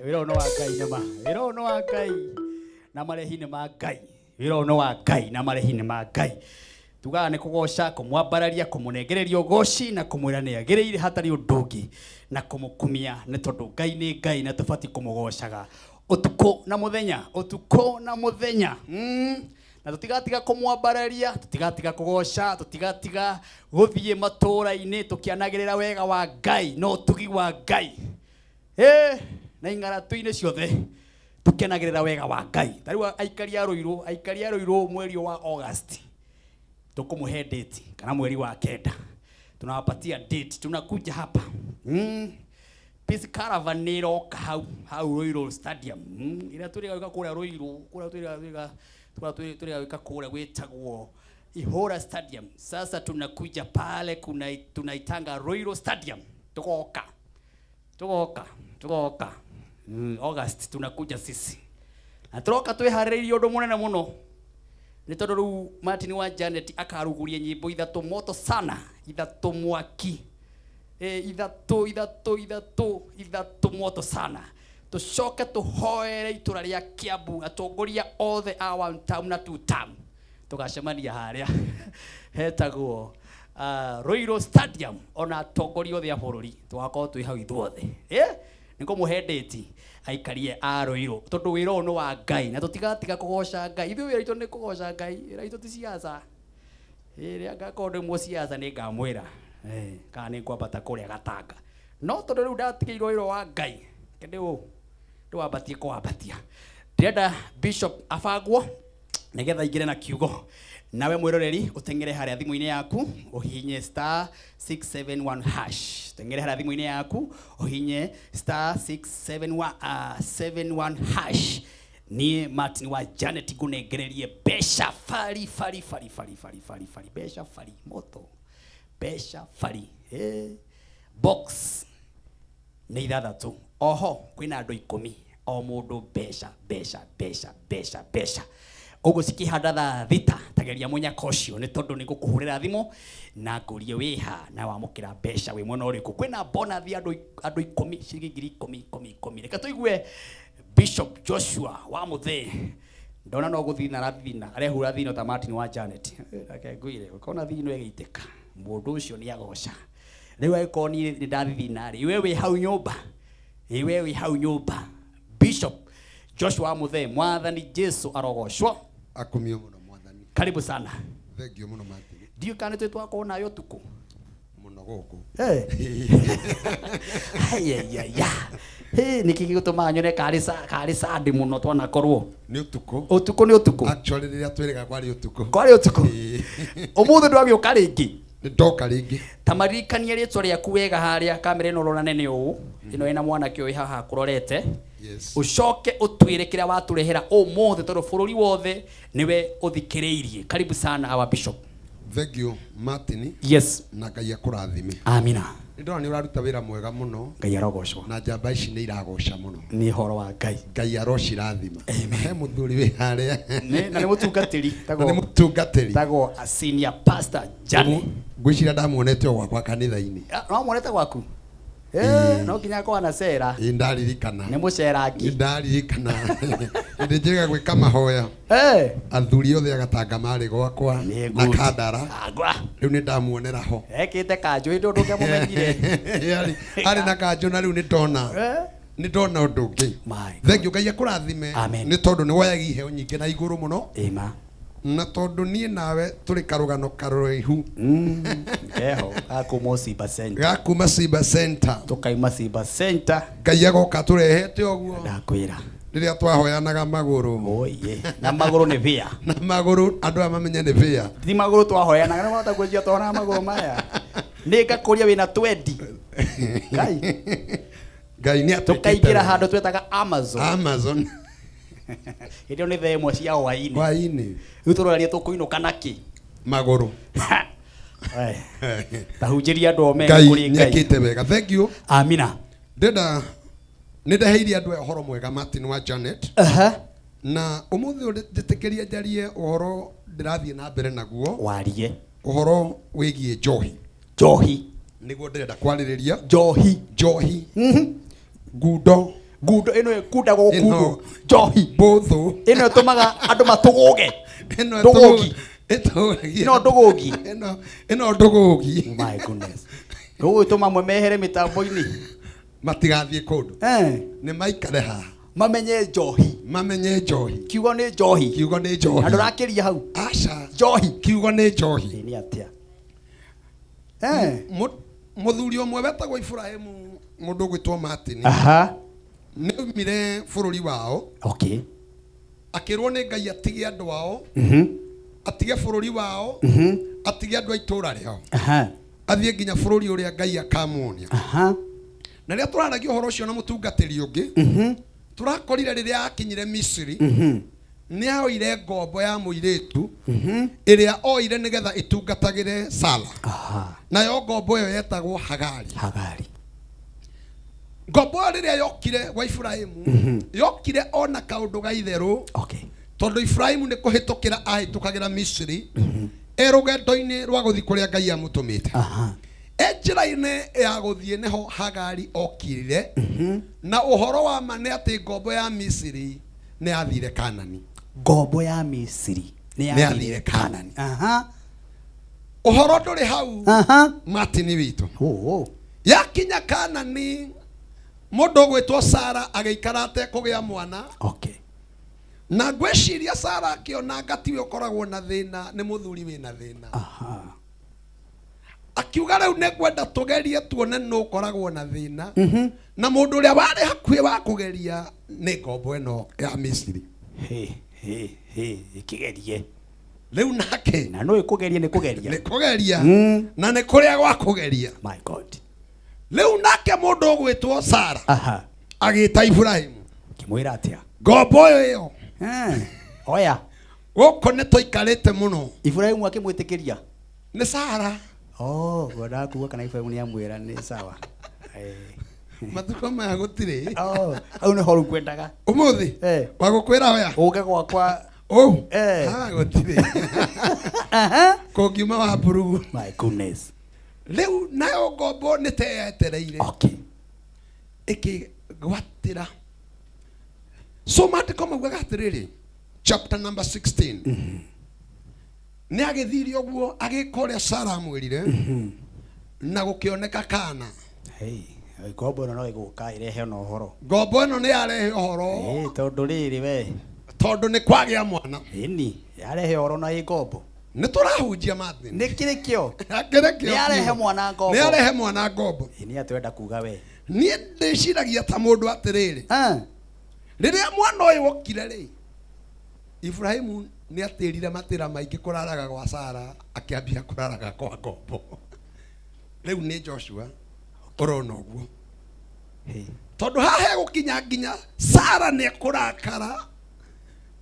Wĩra ũyũ nĩ wa Ngai nĩma. Wĩra ũyũ nĩ wa Ngai na marĩhi nĩ ma Ngai. Wĩra ũyũ nĩ wa Ngai na marĩhi nĩ ma Ngai. Tugaga nĩ kũgoca, kũmwambararia, kũmũnengereria ũgoci na kũmwĩra nĩ agĩrĩire hatarĩ ũndũ ũngĩ na kũmũkumia nĩ tondũ Ngai nĩ Ngai na tũbatiĩ kũmũgocaga ũtukũ na mũthenya, ũtukũ na mũthenya. Na tũtigatiga kũmwambararia, tũtigatiga kũgoca, tũtigatiga gũthiĩ matũũra-inĩ tũkĩanagĩrĩra wega wa Ngai na ũtugi wa Ngai. Na ing'aratu-inĩ ciothe tũkenagĩrĩra wega wa Ngai. Ta rĩu aikari a Ruiru, aikari a Ruiru mweri wa August tũkũmũhe date kana mweri wa 9 tunawapatia date, tunakuja hapa. Peace Caravan nĩ ĩroka hau hau Ruiru Stadium. Ĩrĩa twĩrĩga gwĩka kũrĩa Ruiru, kũrĩa twĩrĩga gwĩka, kũrĩa twĩrĩga gwĩka kũrĩa gwĩtagwo Ihora Stadium. Sasa tunakuja pale, kuna tunaitanga Ruiru Stadium. Tugoka. Tugoka, tugoka. August tunakuja sisi. Na turoka twĩharĩrĩirie ũndũ mũnene mũno. Nĩ tondũ rĩu Martin wa Janet akaruguria nyĩmbo ithatũ moto sana, ithatũ mwaki. Ithatũ, ithatũ, ithatũ, ithatũ moto sana. Tũcoke tũhoere itũra rĩa Kiambu, atongoria othe a one term na two term. Tũgacemania harĩa hetagwo Ruiru Stadium, ona atongoria othe a bũrũri tũgakorwo twĩ hau ithuothe. Nĩ kũmũhe date aikarie a Ruiru, tondũ wĩra ũyũ nĩ wa Ngai na tũtigatiga kũgoca Ngai. Ithuĩ wĩra witũ nĩ kũgoca Ngai, wĩra witũ ti siasa. Rĩrĩa ngakorwo ndĩ mũsiasa nĩ ngamwĩra, kana nĩ ngwambata kũrĩa Gatanga. No tondũ rĩu ndatigĩirwo wĩra wa Ngai, reke ndĩwambatie kũwambatia. Ndĩrenda Bishop abangwo nĩgetha aingĩre na kiugo. Nawe mwĩroreri ũteng'ere harĩa thimũ-inĩ yaku ũhihinye star 671 hash. Teng'ere harĩa thimũ-inĩ yaku ũhihinye star six seven one, seven one hash. Niĩ Martin wa Janet ngũnengererie mbeca bari bari bari bari bari bari bari, mbeca bari moto, mbeca bari. Box nĩ ithathatũ. Oho kwĩna andũ 10, o mũndũ mbeca mbeca mbeca mbeca mbeca. Ũguo cikĩhanda thaa thita, tageria mũnyaka ũcio nĩ tondũ nĩ ngũkũhũrĩra thimũ na ngũrie wĩha na wamũkĩra mbeca wĩ mwena ũrĩkũ. Kwĩna bonus ya andũ 10, ciringi ngiri ikũmi, ikũmi, ikũmi. Reke tũigue Bishop Joshua wa Muthee. Ndona no gũthina arathina, arehura thino ta Martin wa Janet. Reke ngwĩre, ũkona thino ĩgĩitĩka, mũndũ ũcio nĩ agoca. Rĩu angĩkorwo niĩ nĩ ndathithina rĩ, we wĩ hau nyũmba, ĩ we wĩ hau nyũmba. Bishop Joshua wa Muthee, Mwathani Jesu arogocwo. Akumio mũno Mwathani. Karibu sana. Thank you mũno Martin. Ndiũĩ kana nĩ twĩ twakorwo nawe ũtukũ. Mũno gũkũ. Ayayaya. Hey, nĩkĩ gĩgũtũmaga nyone karĩ sandi mũno twanakorwo? Nĩ ũtukũ. Ũtukũ nĩ ũtukũ. Actually rĩrĩa twĩrĩga kwarĩ ũtukũ. Kwarĩ ũtukũ. Ũmũthĩ ndwagĩũka rĩngĩ. Nĩ ndoka rĩngĩ. Ta maririkanie rĩtwa rĩaku wega harĩa kamera ĩno ũrona nene ũũ. Ĩno ĩna mwanake ũyũ haha akũrorete. Yes. Ũcoke ũtwĩre kĩrĩa watũrehera ũmũthĩ tondũ bũrũri wothe nĩwe ũthikĩrĩirie. Karibu sana our bishop. Thank you Martin. Yes. Na Ngai akũrathime. Amina. Nĩ ndona nĩ ũraruta wĩra mwega mũno. Ngai arogocwo. Na njamba ici nĩ iragoca mũno. Nĩ ũhoro wa Ngai. Ngai arocirathima. Amen. He mũthuri wĩ harĩa. Nĩ, na nĩ mũtungatĩri. Na nĩ mũtungatĩri. Tagwo a senior pastor Jane. Ngwĩciria ndamuonete o gwakwa kanitha-inĩ. No muonete gwaku? No nginya akorwo na cera. Ĩ, ndaririkana. Nĩ mũcerangi. Ĩ, ndaririkana. Hĩndĩ njĩrĩga gwĩka mahoya. Athuri othe agatanga marĩ gwakwa Nĩ na good. Kandara. Agwa. Rĩu nĩ ndamuonera ho. Ekĩte kanjũ hĩndĩ ũndũ ũngĩamũmenyire. Arĩ na kanjũ na rĩu nĩ ndona. Nĩ ndona ũndũ ũngĩ. My Thank you, Ngai akũrathime. Amen. Nĩ tondũ nĩ woyaga iheo nyingĩ na igũrũ mũno. Ĩma. Na tondũ niĩ nawe tũrĩ karũgano karaihu. Keho, gakuma Simba Center. Gakuma Simba Center. Tũkaima Simba Center. Ngai agoka tũrehete ũguo. Ndakwĩra. Rĩrĩa twahoyanaga magũrũ. Oye. Na magũrũ nĩ bĩa. Na magũrũ andũ aya mamenye nĩ bĩa. Ti magũrũ twahoyanaga, nĩ wahota gwĩciria twahonaga magũrũ maya. Nĩ ngakũria wĩna twendi. Ngai. Ngai nĩ atwĩkĩte Tũkaingĩra wega. handũ twetaga Amazon. Amazon. Hĩndĩ ĩyo nĩ thaa ĩmwe cia hwaĩ-inĩ. Hwaĩ-inĩ. Rĩu tũroranie tũkũinũka na kĩ? Magũrũ. Ta hunjĩria andũ o mene Ngai kũrĩ Ngai. nĩekĩte wega. Thank you. Amina. Ndĩrenda nĩ ndeheire andũ aya ũhoro mwega Martin wa Janet. Na ũmũthĩ ũyũ njĩtĩkĩrie njarie ũhoro ndĩrathiĩ na mbere naguo. Warie. Ũhoro wĩgiĩ njohi. Njohi. Nĩguo ndĩrenda kwarĩrĩria. Njohi. Njohi. Ngundo. Ngundo ĩno ĩkundagwo Ĩno. gũkundwo njohi. Mbũthũ. Ĩno ĩtũmaga andũ matũgũge. Ĩno Ndũgũgi. ĩtũgũgia. Ĩno ndũgũgi. Ĩno ndũgũgi. My goodness, ndũgũgĩtũma amwe mehere mĩtambo-inĩ. Matigathiĩ kũndũ. Eh. Nĩ maikare haha. Mamenye njohi. Mamenye njohi. Kiugo nĩ njohi. Kiugo nĩ Na njohi. ndũrakĩria hau. Aca. Njohi. Kiugo nĩ njohi. Ĩ, nĩ atĩa? Eh. Mũthuri ũmwe wetagwo Iburahĩmu, mũndũ ũgwĩtwo Martin, Aha. nĩ aumire bũrũri wao. Okay. Akĩrwo nĩ Ngai atige andũ ao, atige bũrũri wao, atige andũ a itũũra rĩao, Aha. athiĩ nginya bũrũri ũrĩa Ngai akamuonia. Aha. Na rĩrĩa tũraragia ũhoro ũcio na mũtungatĩri ũngĩ, tũrakorire rĩrĩa akinyire Misiri, nĩ oire ngombo ya mũirĩtu ĩrĩa oire nĩgetha ĩtungatagĩre Sara. Aha. Nayo ngombo ĩyo yetagwo Hagari. Hagari. Ngombo ĩyo rĩrĩa yokire gwa Iburahĩmu, yokire ona kaũndũ ga itherũ. Okay. Tondũ Iburahĩmu nĩ kũhĩtũkĩra ahĩtũkagĩra Misiri e rũgendo-inĩ rwa gũthiĩ kũrĩa Ngai amũtũmĩte. Aha. E njĩra-inĩ ya gũthiĩ nĩho Hagari okirire, na ũhoro wa ma nĩ atĩ ngombo ya Misiri nĩ yathire Kanani. Ngombo ya Misiri nĩ Nĩ yathire Kanani. Aha. Ũhoro ndũrĩ hau. Aha. Martin witũ. Oh. Yakinya Kanani, mũndũ ũgwĩtwo Sara agĩikara atekũgĩa mwana. Okay. Na ngwĩciria Sara akĩona ngatiwe ũkoragwo na thĩna nĩ mũthuri wĩna thĩna. Aha. Akiuga rĩu nĩ ngwenda tũgerie tuone nũ ũkoragwo na thĩna. Na mũndũ ũrĩa warĩ hakuhĩ wa kũgeria nĩ ngombo ĩno ya Misiri. He he he, ĩkĩgerie. Rĩu nake Na no ĩkũgeria nĩ kũgeria. Nĩ kũgeria. Na nĩ kũrĩa gwa kũgeria. My God. Rĩu nake mũndũ ũgwĩtwo Sara Aha. agĩta Iburahĩmu. Kĩmwĩra atĩa? Ngombo ĩyo ĩyo. Eh. Oya. Gũkũ nĩ tũikarĩte mũno. Iburahĩmu akĩmwĩtĩkĩria. Nĩ Sara. Oh, ngwendaga kuga kana Iburahĩmu nĩ amwĩra nĩ sawa. Eh. Matukũ maya gũtirĩ. Oh, hau nĩho rĩu ngwendaga. Ũmũthĩ? Eh. Wa gũkwĩra oya. Ũke gwakwa. Oh. Eh. Ha, gũtirĩ. Aha. Kũngiuma wa mburugu. My goodness. Rĩu nayo ngombo nĩ ta yetereire. Okay. Ĩkĩgwatĩra. So maandĩko maugaga atĩrĩrĩ, chapter number 16. Nĩ agĩthire ũguo agĩka ũrĩa Sara amwĩrire, na gũkĩoneka kana. Hey, ngombo ĩno no ĩgũka ĩrehe ona ũhoro. Ngombo ĩno nĩ yarehe ũhoro. Eh, tondũ rĩrĩ we. Tondũ nĩ kwagĩa mwana. Ĩni, yarehe ũhoro na ĩ ngombo. Nĩ tũrahunjia Martin. Nĩ kĩrĩ kĩo? Kĩrĩ kĩo. Nĩ yarehe mwana ngombo. Nĩ yarehe mwana ngombo. Ĩ, nĩ atwenda kuga we. Niĩ ndĩciragia ta mũndũ atĩrĩrĩ. Ah. Rĩrĩa mwana ũyũ okire rĩ, Ibrahimu nĩ atĩrire matĩra maingĩ kũraraga gwa Sara, akĩambia kũraraga kwa ngombo. Rĩu nĩ Joshua ũrona ũguo. Hey. Tondũ haha hegũkinya nginya Sara nĩ ekũrakara,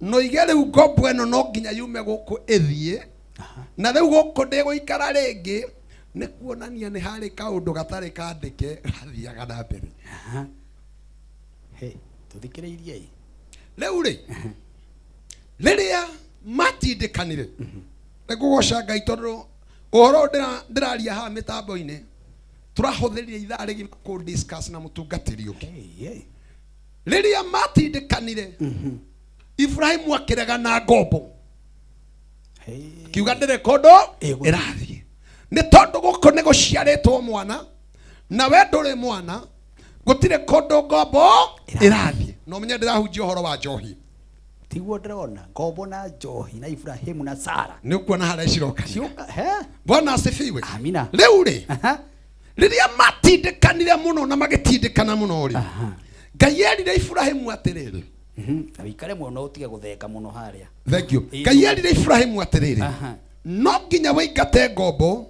no ige rĩu ngombo ĩno no nginya yume gũkũ ĩthiĩ. Aha. Na rĩu gũkũ ndĩgũikara rĩngĩ, nĩ kuonania nĩ harĩ kaũndũ gatarĩ kandĩke gathiaga na mbere. Aha. Hey, tũthikĩrĩirie ĩ. Rĩu rĩ, rĩrĩa matindĩkanire, nĩ ngũgoca Ngai tondũ ũhoro ndĩraria haha mĩtambo-inĩ, tũrahũthĩrire ithaa rĩgima kũ discuss na mũtungatĩri ũngĩ. Hey, hey. Rĩrĩa matindĩkanire, Ibrahimu akĩrega na ngombo. Hey. Kiuga ndĩrĩ kũndũ Ĩgũthiĩ. ĩrathiĩ. Nĩ tondũ gũkũ nĩ gũciarĩtwo mwana, na we ndũrĩ mwana, gũtirĩ kũndũ ngombo ĩrathiĩ. No ũmenye ndĩrahunjia ũhoro wa njohi. Tiguo ndĩrona ngombo na njohi na Ibrahimu na Sara. Nĩ ũkuona harĩa cirokania. Ciũka, he? Bwana asifiwe. Amina. Rĩu rĩ, Aha. rĩrĩa matindĩkanire mũno na magĩtindĩkana mũno rĩ, Aha. Ngai erire Ibrahimu atĩrĩrĩ. Na wĩikare mũno ũtige gũtheka mũno harĩa. Thank you. Ĩĩ. Ngai erire Ibrahimu atĩrĩrĩ, Aha. no nginya wĩingate ngombo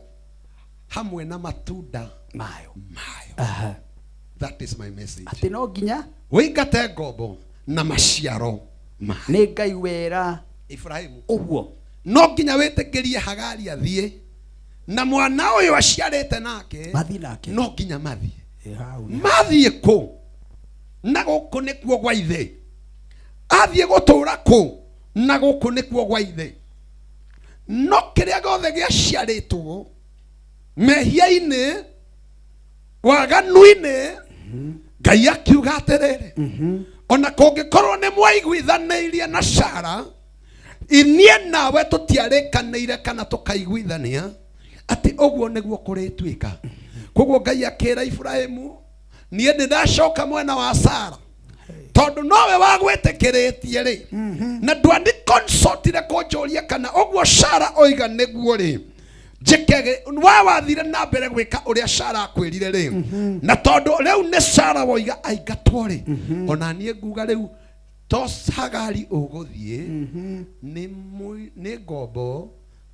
hamwe na matunda Mayo. mayo. Aha. That is my message. Atĩ no nginya wĩingate ngombo na maciaro mayo. Nĩ Ngai wera Ibrahimu. Ũguo. No nginya wĩtĩkĩrie Hagari athiĩ na mwana ũyũ aciarĩte nake. Mathiĩ nake. No nginya mathiĩ. Ĩ, hau nĩ. Mathiĩ kũ? Na gũkũ nĩkuo gwa ithe. Athiĩ gũtũũra kũ? Na gũkũ nĩkuo gwa ithe. No kĩrĩa gĩothe gĩaciarĩtwo mehia-inĩ, waganu-inĩ, Ngai akiuga atĩrĩrĩ, ona kũngĩkorwo nĩ mwaiguithanĩirie na Sara, inie nawe tũtiarĩkanĩire kana tũkaiguithania atĩ ũguo nĩguo kũrĩtuĩka. Koguo Ngai akĩra Iburahĩmu, niĩ nĩ ndacoka mwena wa Sara tondũ nowe wagwĩtĩkĩrĩtie rĩ, na ndwani consultire kũnjũria kana ũguo Sara oiga nĩguo rĩ, njĩkege we wathire na mbere gwĩka ũrĩa Sara akwĩrire rĩ, na tondũ rĩu nĩ Sara woiga aingatwo rĩ, ona niĩ nguga rĩu to Hagari ũgũthiĩ nĩ nĩ ngombo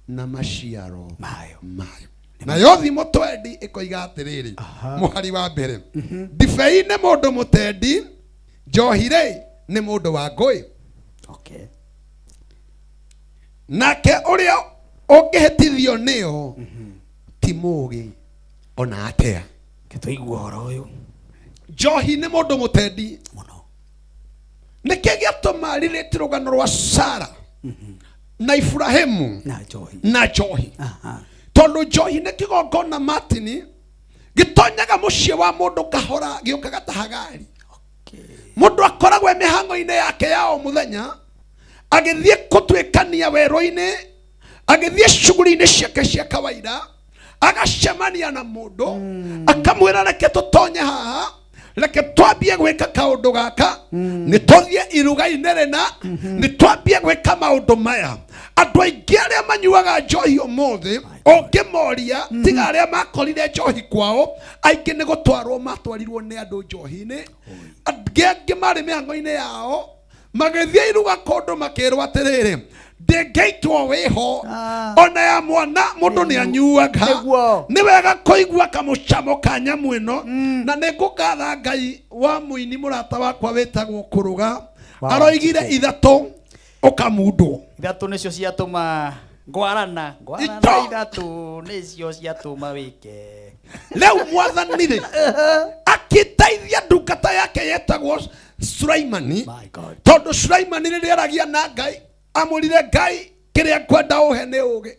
na maciaro mayo. Mayo. Nayo thimo twendi ĩkoiga atĩrĩrĩ, mũhari wa mbere, ndibei nĩ mũndũ mũtendi, njohi rĩ nĩ mũndũ wa ngũĩ. Nake ũrĩa ũngĩhĩtithio nĩyo ti mũũgĩ ona atĩa. Tũigua ũhoro ũyũ. Njohi nĩ mũndũ mũtendi. Mũno. Nĩkĩ gĩatũma rirĩti rũgano rwa Sara na Iburahĩmu na njohi? Na njohi. Tondũ njohi nĩ kĩgongona Martin gĩtonyaga mũciĩ wa mũndũ kahora, gĩũkaga ta Hagari. Mũndũ akoragwo e mĩhang'o-inĩ yake ya o mũthenya, agĩthiĩ gũtuĩkania werũ-inĩ, agĩthiĩ shughuli-inĩ ciake cia kawaida, agacemania na mũndũ, akamwĩra, "Reke tũtonye haha, reke twambie gwĩka kaũndũ gaka, nĩ tũthiĩ iruga-inĩ rĩna, nĩ twambie gwĩka maũndũ maya." Andũ aingĩ arĩa manyuaga njohi ũmũthĩ, ũngĩmoria, tiga arĩa makorire njohi kwao, aingĩ nĩ gũtwarwo matwarirwo nĩ andũ njohi-inĩ. Angĩ angĩ marĩ mĩhang'o-inĩ yao, magĩthiĩ iruga kũndũ, makĩrwo atĩrĩrĩ, "Ndĩngĩitwo wĩho." Ona ya mwana mũndũ nĩ anyuaga. Nĩ wega kũigua kamũcamo ka nyamũ ĩno. Na nĩ ngũgatha Ngai wa mũini mũrata wakwa wĩtagwo Kũrũga. Aroigire ithatũ ũkamundwo. Ithatũ nĩcio ciatũma ngwarana ngwarana. Ito. Ithatũ nĩcio ciatũma wĩke. Rĩu Mwathani rĩ akĩteithia ndungata yake yetagwo Sulaimani. My God. Tondũ Sulaimani rĩrĩa aragia na Ngai, amwĩrire, "Ngai, kĩrĩa ngwenda ũhe nĩ ũgĩ.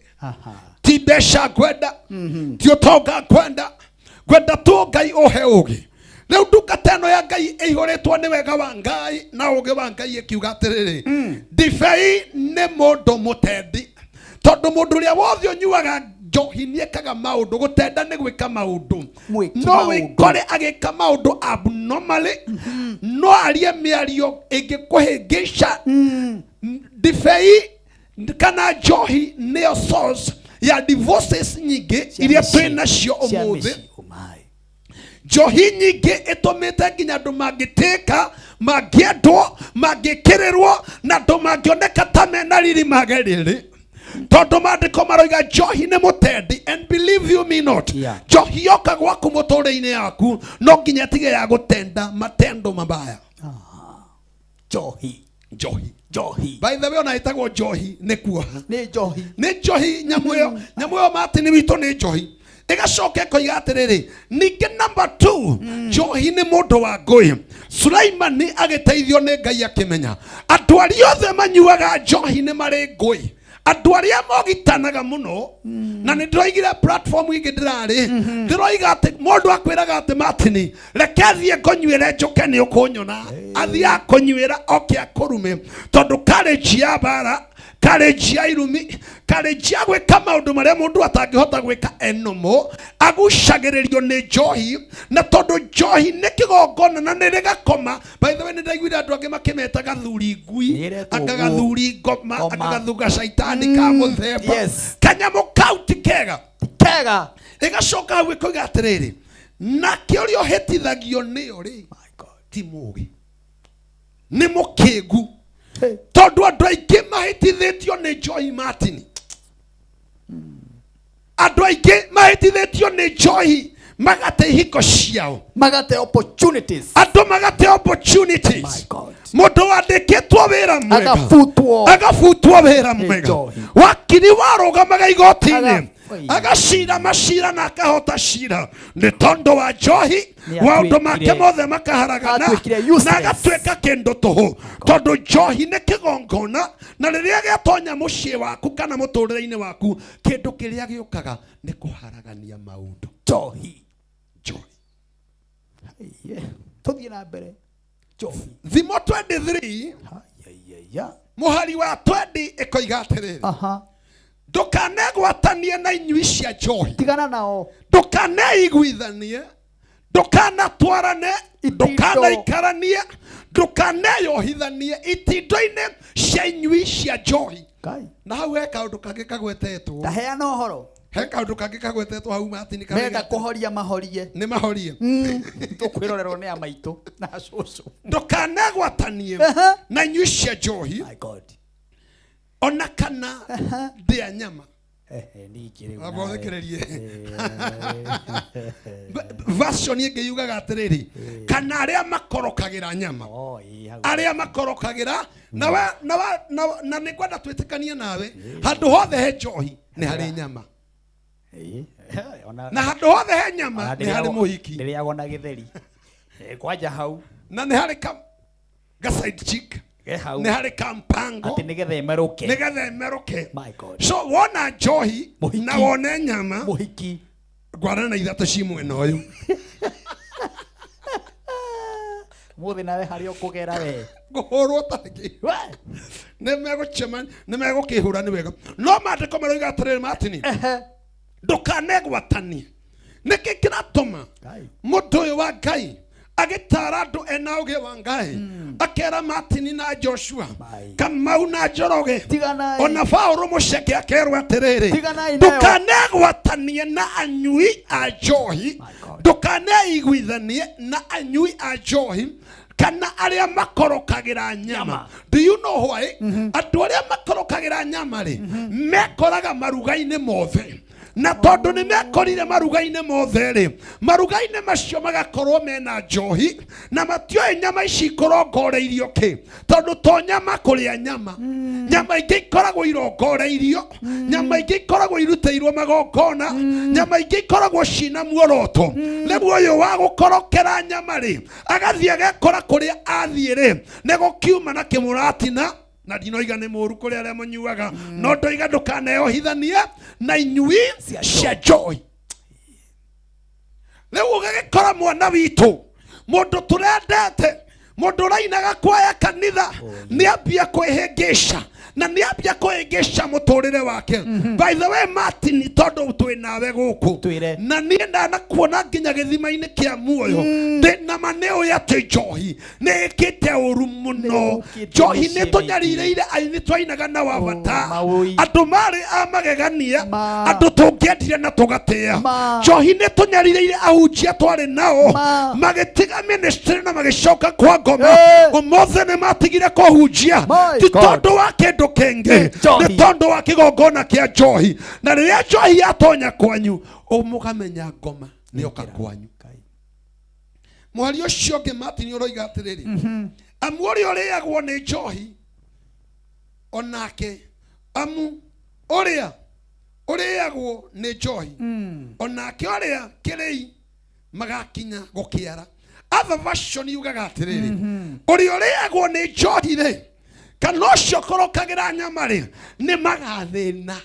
Ti mbeca ngwenda, ti ũtonga ngwenda, ngwenda tu Ngai ũhe ũgĩ." Rĩu ndungata ĩno ya Ngai ĩihũrĩtwo nĩ wega wa Ngai na ũgĩ wa Ngai ĩkiuga atĩrĩrĩ, ndibei nĩ mũndũ mũtendi, tondũ mũndũ ũrĩa wothe ũnyuaga njohi nĩ ekaga maũndũ. Gũtenda nĩ gwĩka maũndũ. Mwĩki No maũndũ. wĩkore agĩka maũndũ abnormally, no arie mĩario ĩngĩkũhĩngĩca. Ndibei kana njohi nĩyo source ya divorces nyingĩ Cia iria mĩciĩ. twĩ nacio Cia ũmũthĩ. mĩciĩ, oh my. Njohi nyingĩ ĩtũmĩte nginya andũ mangĩtĩka, mangĩendwo, mangĩkĩrĩrwo, na andũ mangĩoneka ta mena riri mage rĩrĩ, tondũ maandĩko maroiga njohi nĩ mũtendi. And believe you me not, njohi yoka gwaku mũtũrĩre-inĩ yaku, no nginya ĩtige ya gũtenda matendo mabaya. Njohi. Njohi. Njohi. By the way, ona ĩtagwo njohi nĩ kuoha. Nĩ njohi. Nĩ njohi. Nyamũ ĩyo, nyamũ ĩyo, Martin witũ, nĩ njohi. Ĩgacoka ĩkoiga atĩrĩrĩ, ningĩ number two, njohi nĩ mũndũ wa ngũĩ. Sulaimani agĩteithio nĩ Ngai akĩmenya andũ arĩa othe manyuaga njohi nĩ marĩ ngũĩ, andũ arĩa mogitanaga mũno. Na nĩ ndĩroigire platform ingĩ ndĩrarĩ ndĩroiga atĩ mũndũ akwĩraga atĩ, "Martin, reke thiĩ ngũnyuĩre njũke nĩ ũkũnyona." Athiĩ akũnyuĩra oke akũrume, tondũ courage ya bara, courage ya irumi, courage ya gwĩka maũndũ marĩa mũndũ atangĩhota gwĩka enomo, agucagĩrĩrio nĩ njohi. Na tondũ njohi nĩ kĩgongona na nĩ rĩgakoma. By the way, nĩ ndaiguire andũ angĩ makĩmeta gathuri ngui. Nĩ ĩretwo Anga ũguo. gathuri ngoma. Ngoma. Anga gathunga caitani ka mũthemba. Kanyamũ kau ti kega. Kega. Ĩgacoka hau ĩkoiga atĩrĩrĩ, nake ũrĩa ũhĩtithagio nĩyo rĩ, My God. ti mũũgĩ, nĩ mũkĩngu. Tondũ andũ aingĩ mahĩtithĩtio nĩ njohi, Martin, andũ aingĩ mahĩtithĩtio nĩ njohi magate ihiko ciao. Magate opportunities. Andũ magate opportunities. My God. Mũndũ wandĩkĩtwo wĩra mwega agabutwo. Agabutwo wĩra mwega. Njohi. Wakiri warũgamaga igoti-inĩ, Aga- agacira macira na akahota cira, nĩ tondũ wa njohi Nĩ maũndũ make mothe makaharagana atuĩkire na useless. agatuĩka kĩndũ tũhũ, tondũ njohi nĩ kĩgongona, na rĩrĩa gĩatonya mũciĩ waku kana mũtũrĩre-inĩ waku, kĩndũ kĩrĩa gĩũkaga nĩ kũharagania maũndũ. Njohi. Njohi. Yeah. Tũthiĩ na mbere. Njohi. Thimo 23 Hayayaya. Mũhari wa 20 ĩkoiga atĩrĩrĩ, Aha. Ndũkanegwatanie na inyui cia njohi, Tigana nao. Ndũkaneiguithanie, ndũkanatwarane, Itindo. Ndũkanaikaranie, ndũkaneyohithanie itindo-inĩ cia inyui cia njohi. Ngai. Na hau he kaũndũ kangĩ kagwetetwo. Taheana ũhoro. He kaũndũ kangĩ kagwetetwo hau, Martin. Menda kũhoria mahorie. Nĩ mahorie. Tũkwĩrorerwo nĩ amaitũ na cũcũ. Ndũkanegwatanie na inyui cia njohi, My God. Ona kana ndĩa nyama. Ehe, ningĩ rĩu Amba nawe. ũthikĩrĩrie. Version ĩngĩ yugaga atĩrĩrĩ, kana arĩa makorokagĩra nyama. Oh, ĩĩ, hau. Arĩa makorokagĩra na nĩ ngwenda twĩtĩkanie nawe, handũ hothe he njohi nĩ harĩ nyama. Ĩĩ, ona Na handũ hothe he nyama ona nĩ harĩ mũhiki. Ndĩrĩagwo na gĩtheri. Eh, kwanja hau. Na nĩ harĩ ka side chick. Ge hau. Nĩ harĩ kampango. Atĩ nĩgetha ĩmerũke. Nĩgetha ĩmerũke. My God. So wona njohi Mũhiki. na wone nyama, Mũhiki. Ngwana na ithatũ ci mwena ũyũ. Mũthĩ nawe harĩa ũkũgera we. Ngũhũrwo tarĩki. We! Nĩ megũcema, nĩ megũkĩhũra nĩ wega, no maandĩko maroiga atĩrĩrĩ, Martin, ndũkanegwatanie. Nĩkĩ kĩratũma Ngai. mũndũ ũyũ wa Ngai agĩtara andũ ena ũgĩ wa Ngai, akera Martin na Joshua, Mai. Kamau na Njoroge, Tiganai. ona Paũlũ mũceke akerwo atĩrĩrĩ, Tiganai nayo. ndũkanegwatanie na anyui a njohi, My God. ndũkaneiguithanie na anyui a njohi kana arĩa makorokagĩra nyama. Nyama. Do you know why? Andũ arĩa makorokagĩra nyama rĩ, mekoraga maruga-inĩ mothe, na tondũ nĩ mekorire maruga-inĩ mothe rĩ, maruga-inĩ macio magakorwo mena njohi, na matioĩ nyama ici ikorongoreirio kĩ, tondũ to nyama kũrĩa nyama, nyama ingĩ ikoragwo irongoreirio, nyama ingĩ ikoragwo irutĩirwo magongona, nyama ingĩ ikoragwo cina muoroto. Rĩu ũyũ wa gũkorokera nyama rĩ, agathiĩ agekora kũrĩa athiĩ rĩ, nĩ gũkiuma na kĩmũratina. Na ndinoiga nĩ mũru kũrĩ arĩa mũnyuaga, no ndoiga ndũkaneohithanie na inyui Cia cia njohi. Rĩu ũgagĩkora mwana witũ, mũndũ tũrendete, mũndũ ũrainaga kwaya kanitha, nĩ ambia kwĩhĩngĩca na nĩ ambia kwĩhĩngĩca mũtũrĩre wake. By the way, Martin, tondũ twĩ nawe gũkũ, Twĩre. Na niĩ ndanakuona nginya gĩthima-inĩ kĩa muoyo, ndĩ na ma nĩ ũĩ atĩ njohi nĩ ĩkĩte ũru mũno. Nĩ ĩthũkĩtie Njohi nĩ mĩciĩ. tũnyarirĩire aini twainaga na wa bata, Maũi. andũ marĩ a magegania, Ma. andũ tũngĩendire na tũgatĩa. Ma. Njohi nĩ tũnyarirĩire ahunjia twarĩ nao, Ma. magĩtiga ministry na magĩcoka kwa ngoma. Eh. Ũmũthĩ nĩ matigire kũhunjia, My ti God. tondũ wa kĩndũ kĩngĩ, Nĩ njohi. nĩ tondũ wa kĩgongona kĩa njohi. Na rĩrĩa njohi yatonya kwanyu, mũkamenya ngoma nĩoka kwanyu. Ngai. Mwari ũcio ũngĩ, Martin, ũroiga atĩrĩrĩ, amu ũrĩa ũrĩagwo nĩ njohi onake, amu ũrĩa ũrĩagwo nĩ njohi onake ũrĩa kĩrĩi magakinya gũkĩara. Other version yugaga atĩrĩrĩ, ũrĩa ũrĩagwo nĩ njohi rĩ, kana ũcio ũkorokagĩra nyama rĩ, nĩ magathĩna.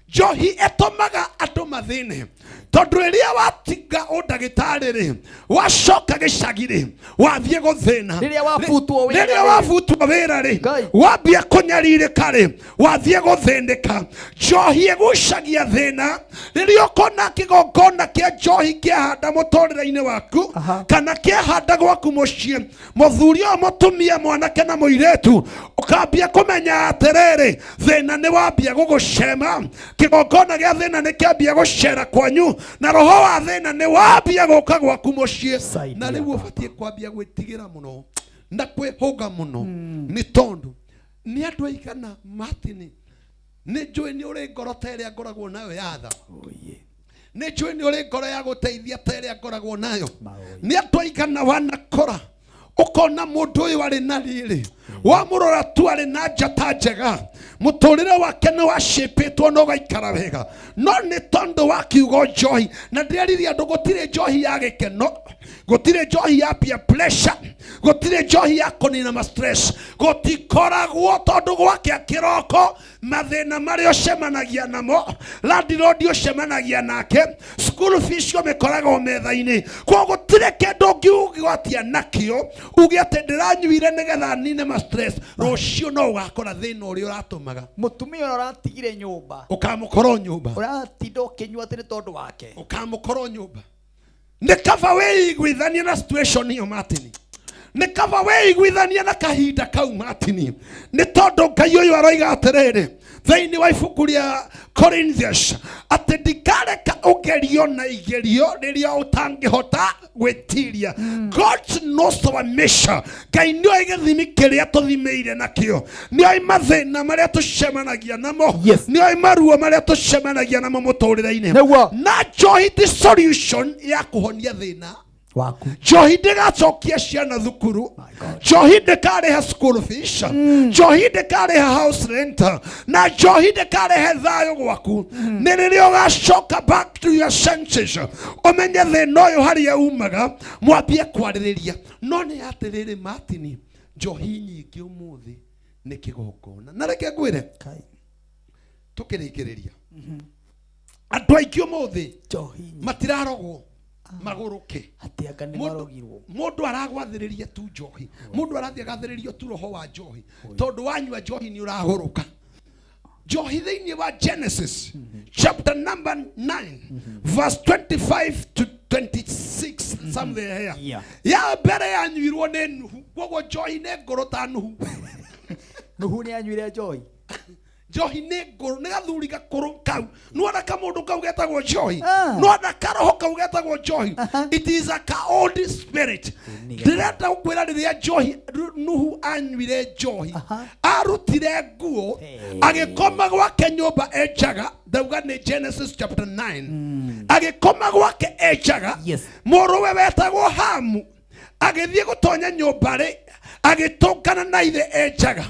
Njohi ĩtũmaga andũ mathĩne, tondũ rĩrĩa watiga ũndagĩtarĩ rĩ, wacoka gĩcagi rĩ, wathiĩ gũthĩna. Rĩrĩa wabutwo wĩra Rĩrĩa rĩ. wabutwo wĩra rĩ, Ngai. wambia kũnyarirĩka rĩ, wathiĩ gũthĩnĩka. Njohi ĩgucagia thĩna. Rĩrĩa ũkona kĩgongona kĩa njohi kĩahanda mũtũrĩre-inĩ waku, Aha. kana kĩahanda gwaku mũciĩ, mũthuri ũyũ, mũtumia, mwanake na mũirĩtu, ũkambia kũmenya atĩrĩrĩ, thĩna nĩ wambia gũgũcema. Kĩgongona gĩa thĩna nĩ kĩambia gũcera kwanyu, na roho wa thĩna nĩ wambia gũka gwaku mũciĩ. Saidia Na rĩu Baba. ũbatiĩ kwambia gwĩtigĩra mũno na kwĩhũga mũno, nĩ tondũ nĩ andũ aigana, Martin, nĩ njũĩ nĩ ũrĩ ngoro ta ĩrĩa ngoragwo nayo ya tha. Oye. Nĩ njũĩ nĩ ũrĩ ngoro ya gũteithia ta ĩrĩa ngoragwo nayo. Maũĩ. Nĩ andũ aigana wanakora ũkona mũndũ ũyũ arĩ na rĩrĩ, wamũrora tu arĩ na njata njega, mũtũrĩre wake nĩ wacĩpĩtwo na ũgaikara wega, no nĩ tondũ wa kiugo njohi. Na ndĩreririe andũ, gũtirĩ njohi ya gĩkeno, Gũtirĩ njohi ya peer pressure, gũtirĩ njohi ya kũnina ma stress, gũtikoragwo, tondũ gwakĩa kĩroko mathĩna marĩa ũcemanagia namo, landlord ũcemanagia nake, school fees cio mĩkoragwo metha-inĩ. Koguo gũtirĩ kĩndũ ũngiugwatia nakĩo uge atĩ ndĩranyuire nĩgetha nine ma stress. Rũciũ no ũgakora thĩna ũrĩa ũratũmaga. Mũtumia ũrĩa ũratigire nyũmba. Ũkamũkora nyũmba. Ũratinda ũkĩnyua atĩ nĩ tondũ wake. Ũkamũkora nyũmba. Nĩ kaba wĩiguithanie na situation ĩyo, Martin, nĩ kaba wĩiguithanie na kahinda kau, Martin, nĩ tondũ Ngai ũyũ aroiga atĩrĩrĩ thĩinĩ wa ibuku rĩa Corinthians atĩ ndikareka ũgerio na igerio rĩrĩa ũtangĩhota gwĩtiria. God knows our measure. Ngai nĩoĩ gĩthimi kĩrĩa tũthimĩire nakĩo, nĩoĩ mathĩna marĩa tũcemanagia namo, nĩoĩ maruo marĩa tũcemanagia namo mũtũrĩre-inĩ. Na njohi ti solution ya kũhonia thĩna waku. Njohi ndĩgacokia ciana thukuru. My God. Njohi ndĩkarĩha school fees, njohi ndĩkarĩha house rent, na njohi ndĩkarehe thayũ gwaku. Nĩ rĩrĩa ũgacoka back to your senses, ũmenye thĩna ũyũ harĩa umaga, mwambie kwarĩrĩria. No nĩ atĩrĩrĩ, Martin, njohi nyingĩ ũmũthĩ nĩ kĩgongona. Na reke ngwĩre, Kai. tũkĩrĩkĩrĩria, andũ aingĩ ũmũthĩ Njohi nyingĩ. matirarogwo magũrũke. Atĩ anga nĩ marogirwo. Mũndũ aragwathĩrĩria tu njohi, mũndũ arathiĩ agathĩrĩrio tu roho wa njohi, tondũ wanyua njohi nĩ ũrahũrũka. Njohi thĩinĩ wa Genesis chapter number 9 verse 25 to 26, somewhere here, ya mbere yanyuirwo nĩ Nuhu. Koguo njohi nĩ ngũrũ ta Nuhu. Nuhu nĩ anyuire njohi. Njohi nĩ ngũrũ, nĩ gathuri gakũrũ kau. Nĩwona kamũndũ kau getagwo njohi? Nĩwona karoho kau getagwo njohi? It is a ka old spirit. Ndĩrenda gũkwĩra, rĩrĩa njohi, Nuhu anyuire njohi, arutire nguo, agĩkoma gwake nyũmba enjaga. Ndauga nĩ Genesis chapter 9. Agĩkoma gwake enjaga. Mũrũwe wetagwo Hamu agĩthiĩ gũtonya nyũmba rĩ, agĩtũngana na ithe enjaga.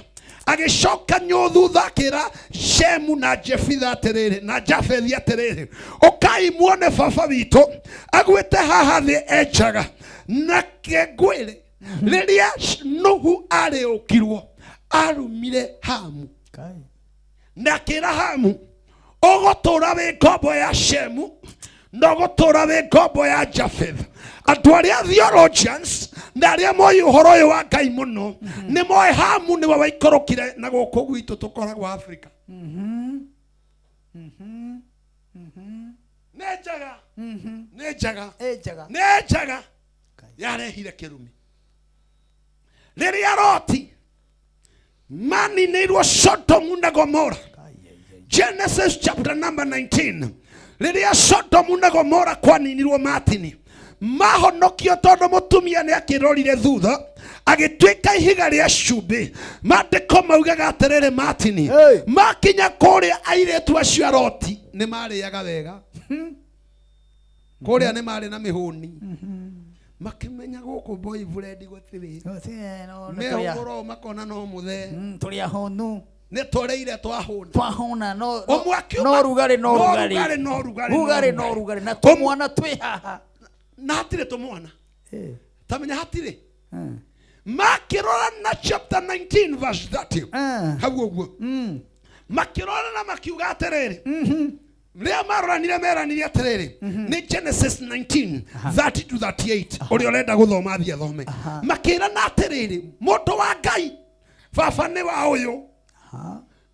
Agĩcoka thutha akĩra Shemu na Jefitha atĩrĩrĩ, na Jafethi atĩrĩrĩ, "Ũkai muone baba witũ agwĩte haha thĩ enjaga." Na kengwĩre, rĩrĩa Nuhu arĩũkirwo, arumire Hamu. Kai. Na akĩra Hamu, "Ũgũtũra wĩ ngombo ya Shemu na ũgũtũra wĩ ngombo ya Jafeth." Andũ arĩa theologians na arĩa moĩ ũhoro ũyũ wa Ngai mũno nĩ moĩ Hamu nĩwe waikũrũkire na gũkũ gwitũ tũkoragwo Afrika. Nĩ njaga, nĩ njaga. Ĩ njaga. Nĩ njaga. Kai. Yarehire kĩrumi rĩrĩa Loti maninĩirwo Sodomu na Gomora. Kai, ai, ai. Genesis chapter number 19, rĩrĩa Sodomu na Gomora kwaninirwo, Martin, mahonokio tondũ mũtumia nĩ akĩrorire thutha, agĩtuĩka ihiga rĩa cumbĩ. Maandĩko maugaga atĩrĩrĩ, Martin, Hey. makinya kũrĩa, airĩtu acio a Loti nĩ marĩaga wega kũrĩa, nĩ marĩ na mĩhũni. Makĩmenya gũkũ boyfriend gũtirĩ. Gũtirĩ, no, nĩ tũrĩa- Mehũgũra makona no mũthee. Tũrĩ ahũnu. Nĩ tũrĩire twahũna. Twahũna no Ũmwe akiuma- no rugarĩ, no no rugarĩ. Rugarĩ, no rugarĩ, no rugarĩ, no rugarĩ. rugarĩ na tũmwana twĩ haha. Na hatirĩ tũmwana. Tamenya hatirĩ. Makĩrora na chapter 19 verse 30, hau ũguo, makĩrora na makiuga atĩrĩrĩ, rĩrĩa maroranire meranire atĩrĩrĩ, nĩ Genesis 19 30 to 38, ũrĩa ũrenda gũthoma athiĩ athome. Makĩrana atĩrĩrĩ, "Mũndũ wa Ngai, baba nĩ wa ũyũ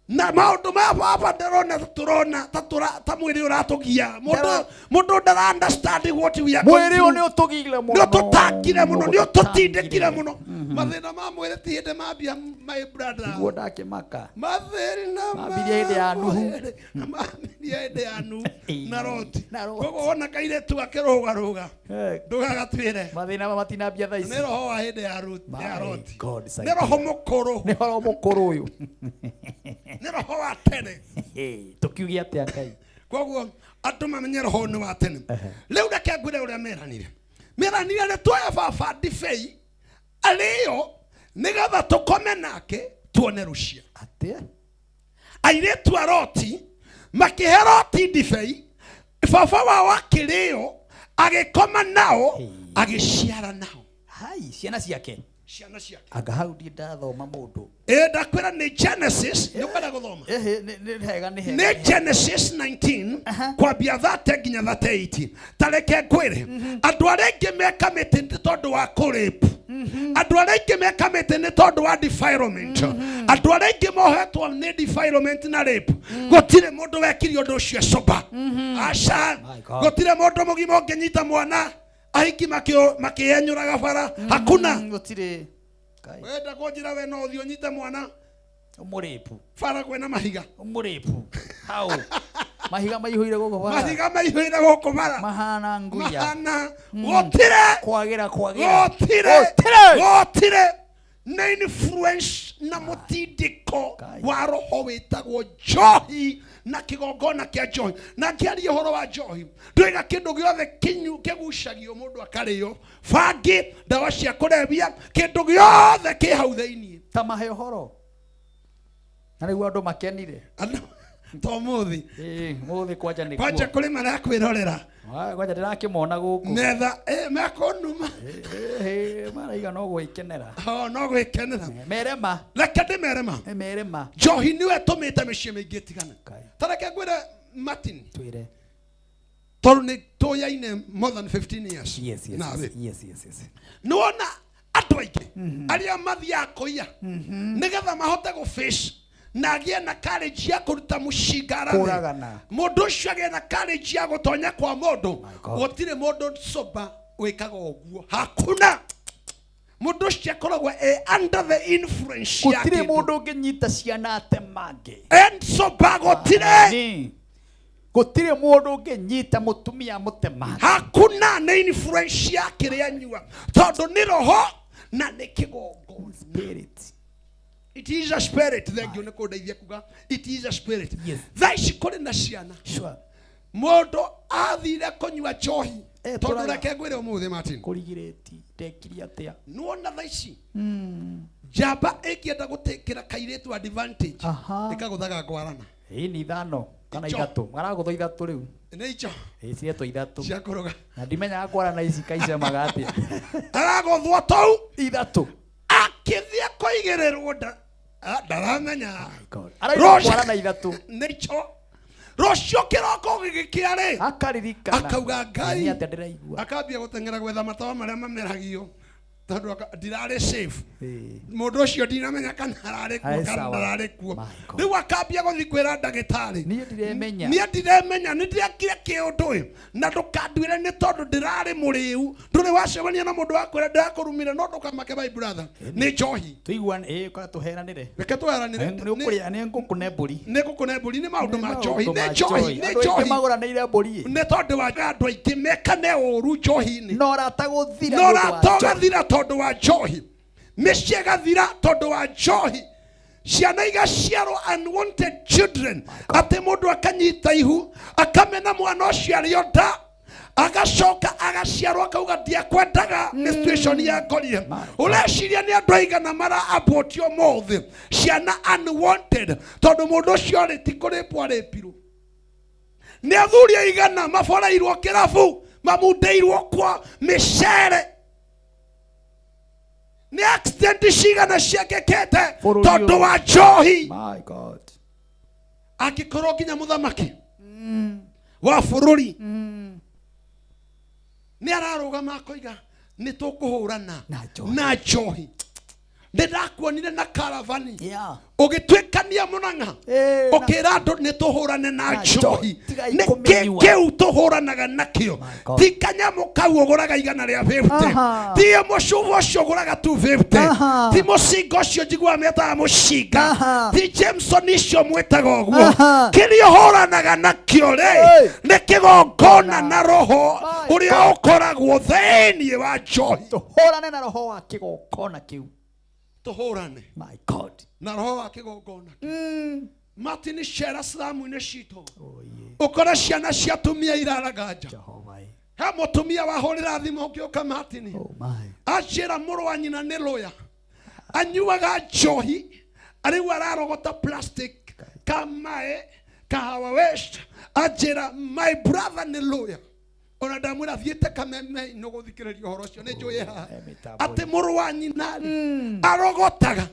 na maũndũ ma baba ndĩrona tũrona ta ta mwĩrĩ ũratũgia mũndũ." Mũndũ ndara understand what we are going Mwĩrĩ ũyũ through. nĩ ũtũgire mũno. Nĩ ũtũtangire mũno, nĩ ũtũtindĩkire mũno. Mathĩna ma mwĩrĩ ti hĩndĩ mambia, my brother. Niguo ndakĩmaka. Mathĩna Mambirie hĩndĩ ya Nuhu. mwĩrĩ, mambirie hĩndĩ ya Nuhu na Loti. Na Loti. Koguo wona kairĩtu akĩrũgarũga, ndũgagatuĩre. Mathĩna ma matinambia thaa ici. Nĩ roho wa hĩndĩ ya ya My Loti. God, Nĩ roho mũkũrũ. Nĩ horo mũkũrũ ũyũ. Nĩ roho wa tene. Tũkiuge atĩa, Ngai? Koguo andũ mamenye roho nĩ wa tene. Rĩu reke ngwĩre ũrĩa meranire. Meranire, "Nĩ tuoya baba ndibei arĩo nĩgetha tũkome nake tuone rũcia." Atĩa? Airĩtu a Loti makĩhe Loti ndibei, baba wao akĩrĩo, agĩkoma nao. Agĩciara nao. Hai, ciana ciake. Ciana ciake. Anga hau ndirĩ ndathoma mũndũ. Ĩ, ndakwĩra nĩ Genesis. Nĩ ũkwenda gũthoma? Ĩhĩ, nĩ hega, nĩ hega. Nĩ Genesis 19 kwambia 30 nginya 38. Ta reke ngwĩre, andũ arĩa aingĩ meka mĩtĩ nĩ tondũ wa kũrĩpu, andũ arĩa aingĩ meka mĩtĩ nĩ tondũ wa defilement, andũ arĩa aingĩ mohetwo nĩ defilement na rape. Gũtirĩ mũndũ wekire ũndũ ũcio sober, aca. My God. Gũtirĩ mũndũ mũgima ũngĩnyita mwana ahiki makĩenyũraga bara, hakuna. Gũtirĩ. Ngai. Wenda kũnjĩra we no ũthiĩ ũnyite mwana Ũmũrĩpu. bara kwĩna mahiga? Ũmũrĩpu hau mahiga maihũire gũkũ bara. Mahiga maihũire gũkũ bara. Mahana nguya. Mahana gũtirĩ. Kwagĩra kwagĩra. Gũtirĩ. Gũtirĩ. Gũtirĩ. Nĩ influence na mũtindĩko Ngai. wa roho wĩtagwo njohi na kĩgongona kĩa njohi. Na ngĩaria ũhoro wa njohi, ndũiga kĩndũ gĩothe kinyu kĩgucagio mũndũ akarĩo, bangi, ndawa cia kũrebia, kĩndũ gĩothe kĩ hau thĩiniĩ. Ta mahe ũhoro na rĩu andũ makenire. Andũ to mũthĩ. Ĩĩ, mũthĩ kwanja nĩ Kwanja kuo. kũrĩ marakwĩrorera. Ah, kwanja ndĩrakĩmona gũkũ. Metha mekũnuma. Ĩĩ, maraiga no gwĩkenera. Oh, no gwĩkenera. Merema. Reke ndĩmerema. Merema. Njohi nĩwe ĩtũmĩte mĩciĩ mĩingĩ ĩtigane. Ngai. Ta reke ngwĩre, Martin, Twĩre. tondũ nĩ tũyaine more than 15 years nawe. Yes. Nĩwona andũ aingĩ arĩa mathiaga kũiya nĩgetha mahote gũ face na agĩe na courage ya kũruta mũcinga arathe. Kũragana. Mũndũ ũcio agĩe na courage ya gũtonya kwa mũndũ. My God. Gũtirĩ mũndũ sober wĩkaga ũguo, hakuna. Mũndũ ũcio akoragwo e under the influence ya Gũtirĩ kĩndũ. Mũndũ ũngĩnyita ciana atemange. And sober, gũtirĩ. Nĩ. Gũtirĩ mũndũ ũngĩnyita mũtumia mũtemange. Hakuna. Nĩ influence ya kĩrĩa nyua, tondũ nĩ roho na nĩ kĩgongona. Spirit. It is a spirit. Thank you nĩ kũndeithia kuga it is a spirit. Thaa ici kũrĩ na ciana, mũndũ athire kũnyua njohi, Eh, tondũ reke ngwĩre ũmũthĩ, Martin, Kũrigirĩti ndekire atĩa? Nĩwona thaa ici njamba ĩngĩenda gũtĩkĩra kairĩtu advantage, ĩkagũthaga ngwarana. Ĩĩ, nĩ ithano kana Icho. ithatũ maragũthwo ithatũ rĩu. Nĩ icho. Ĩĩ, ciretwo ithatũ. Cia kũrũga. Na ndimenyaga kwarana ici kaicemaga atĩa. Aragũthwo tou. Ithatũ. Akĩthiĩ kũigĩrĩrwo nda ndaramenya. God. Araigua kwarana ithatũ. Nĩcho rũciũ kĩroko gĩgĩkĩa rĩ, akaririkana, akauga, "Ngai." Nĩ atĩa ndĩraigua? Akambia gũteng'era gwetha matawa marĩa mameragio, tondũ ndirarĩ safe. Mũndũ ũcio ndinamenya kana ararĩ kuo Arĩ kana sawa. ndararĩ kuo. My God. Rĩu akambia gũthiĩ kwĩra ndagĩtarĩ, Niĩ ndiremenya. Niĩ ndiremenya, nĩ ndĩrekire kĩũndũ ĩ, na ndũkanduĩre nĩ tondũ ndĩrarĩ mũrĩu. Ndũrĩ wacemania na mũndũ wakwĩra, "Ndĩrakũrumire"? No ndũkamake, my brother, nĩ njohi. Tũiguane, ĩĩ, kora tũheranĩre. Reke tũheranĩre. Nĩ ũkũrĩa nĩ ngũkũne mbũri. Nĩ ngũkũne mbũri. Nĩ maũndũ ma Nĩ njohi. maũndũ Nĩ ma njohi, nĩ Andũ aingĩ njohi. magũranĩire mbũri. Nĩ tondũ wa andũ aingĩ mekane ũru njohi-inĩ. Na ũrata gũthira Na nĩ ũndũ wa ũrata njohi. ũgathira tondũ wa njohi, mĩciĩ ĩgathira tondũ wa njohi, ciana igaciarwo unwanted children, atĩ mũndũ akanyita ihu akamena mwana ũcio arĩ o nda, agacoka agaciarwo akauga, "Ndiakwendaga, nĩ situation yankorire." Ũreciria nĩ andũ aigana mara abort ũmũthĩ ciana unwanted tondũ mũndũ ũcio rĩ ti kũrĩpwo arĩpirwo? Nĩ athuri aigana maboreirwo kĩrabu, mamundĩirwo kwa mĩcere? Nĩ accident cigana ciekĩkĩte Bũrũri tondũ ũyũ. wa njohi? My God. Angĩkorwo nginya mũthamaki wa bũrũri nĩ ararũgama akoiga nĩ tũkũhũrana Na njohi. Na njohi, nĩ ndakuonire na karavani ũgĩtuĩkania mũnang'a, ũkĩra andũ nĩ tũhũrane na Na njohi. njohi. Tigai Nĩ kĩ kũmĩnyua. kĩu tũhũranaga nakĩo? My God. Ti kanyamũ kau ũgũraga 150, ti mũcuba ũcio ũgũraga 250, ti mũcinga ũcio njiguaga metaga mũcinga, ti Jameson icio mwĩtaga ũguo. Kĩrĩa ũhũranaga nakĩo rĩ, nĩ kĩgongona na roho My ũrĩa ũkoragwo thĩinĩ wa njohi. Tũhũrane na roho wa kĩgongona kĩu. Tũhũrane My God. Na roho wa kĩgongona. Martin, cera slamu-inĩ citũ, Oh, yeah. ũkore ciana cia atumia iraraga nja. Jehovah. He mũtumia wahũrĩra thimũ ngĩũka, Martin, Oh my. anjĩra mũrũ wa nyina nĩ lawyer, anyuaga njohi, rĩu ararogota plastic ka maĩ Kahawa West. Anjĩra, "My brother nĩ lawyer." Ona ndamwĩra thiĩte Kameme no gũthikĩrĩria ũhoro ũcio nĩ njũĩ haha atĩ mũrũ wa nyina arogotaga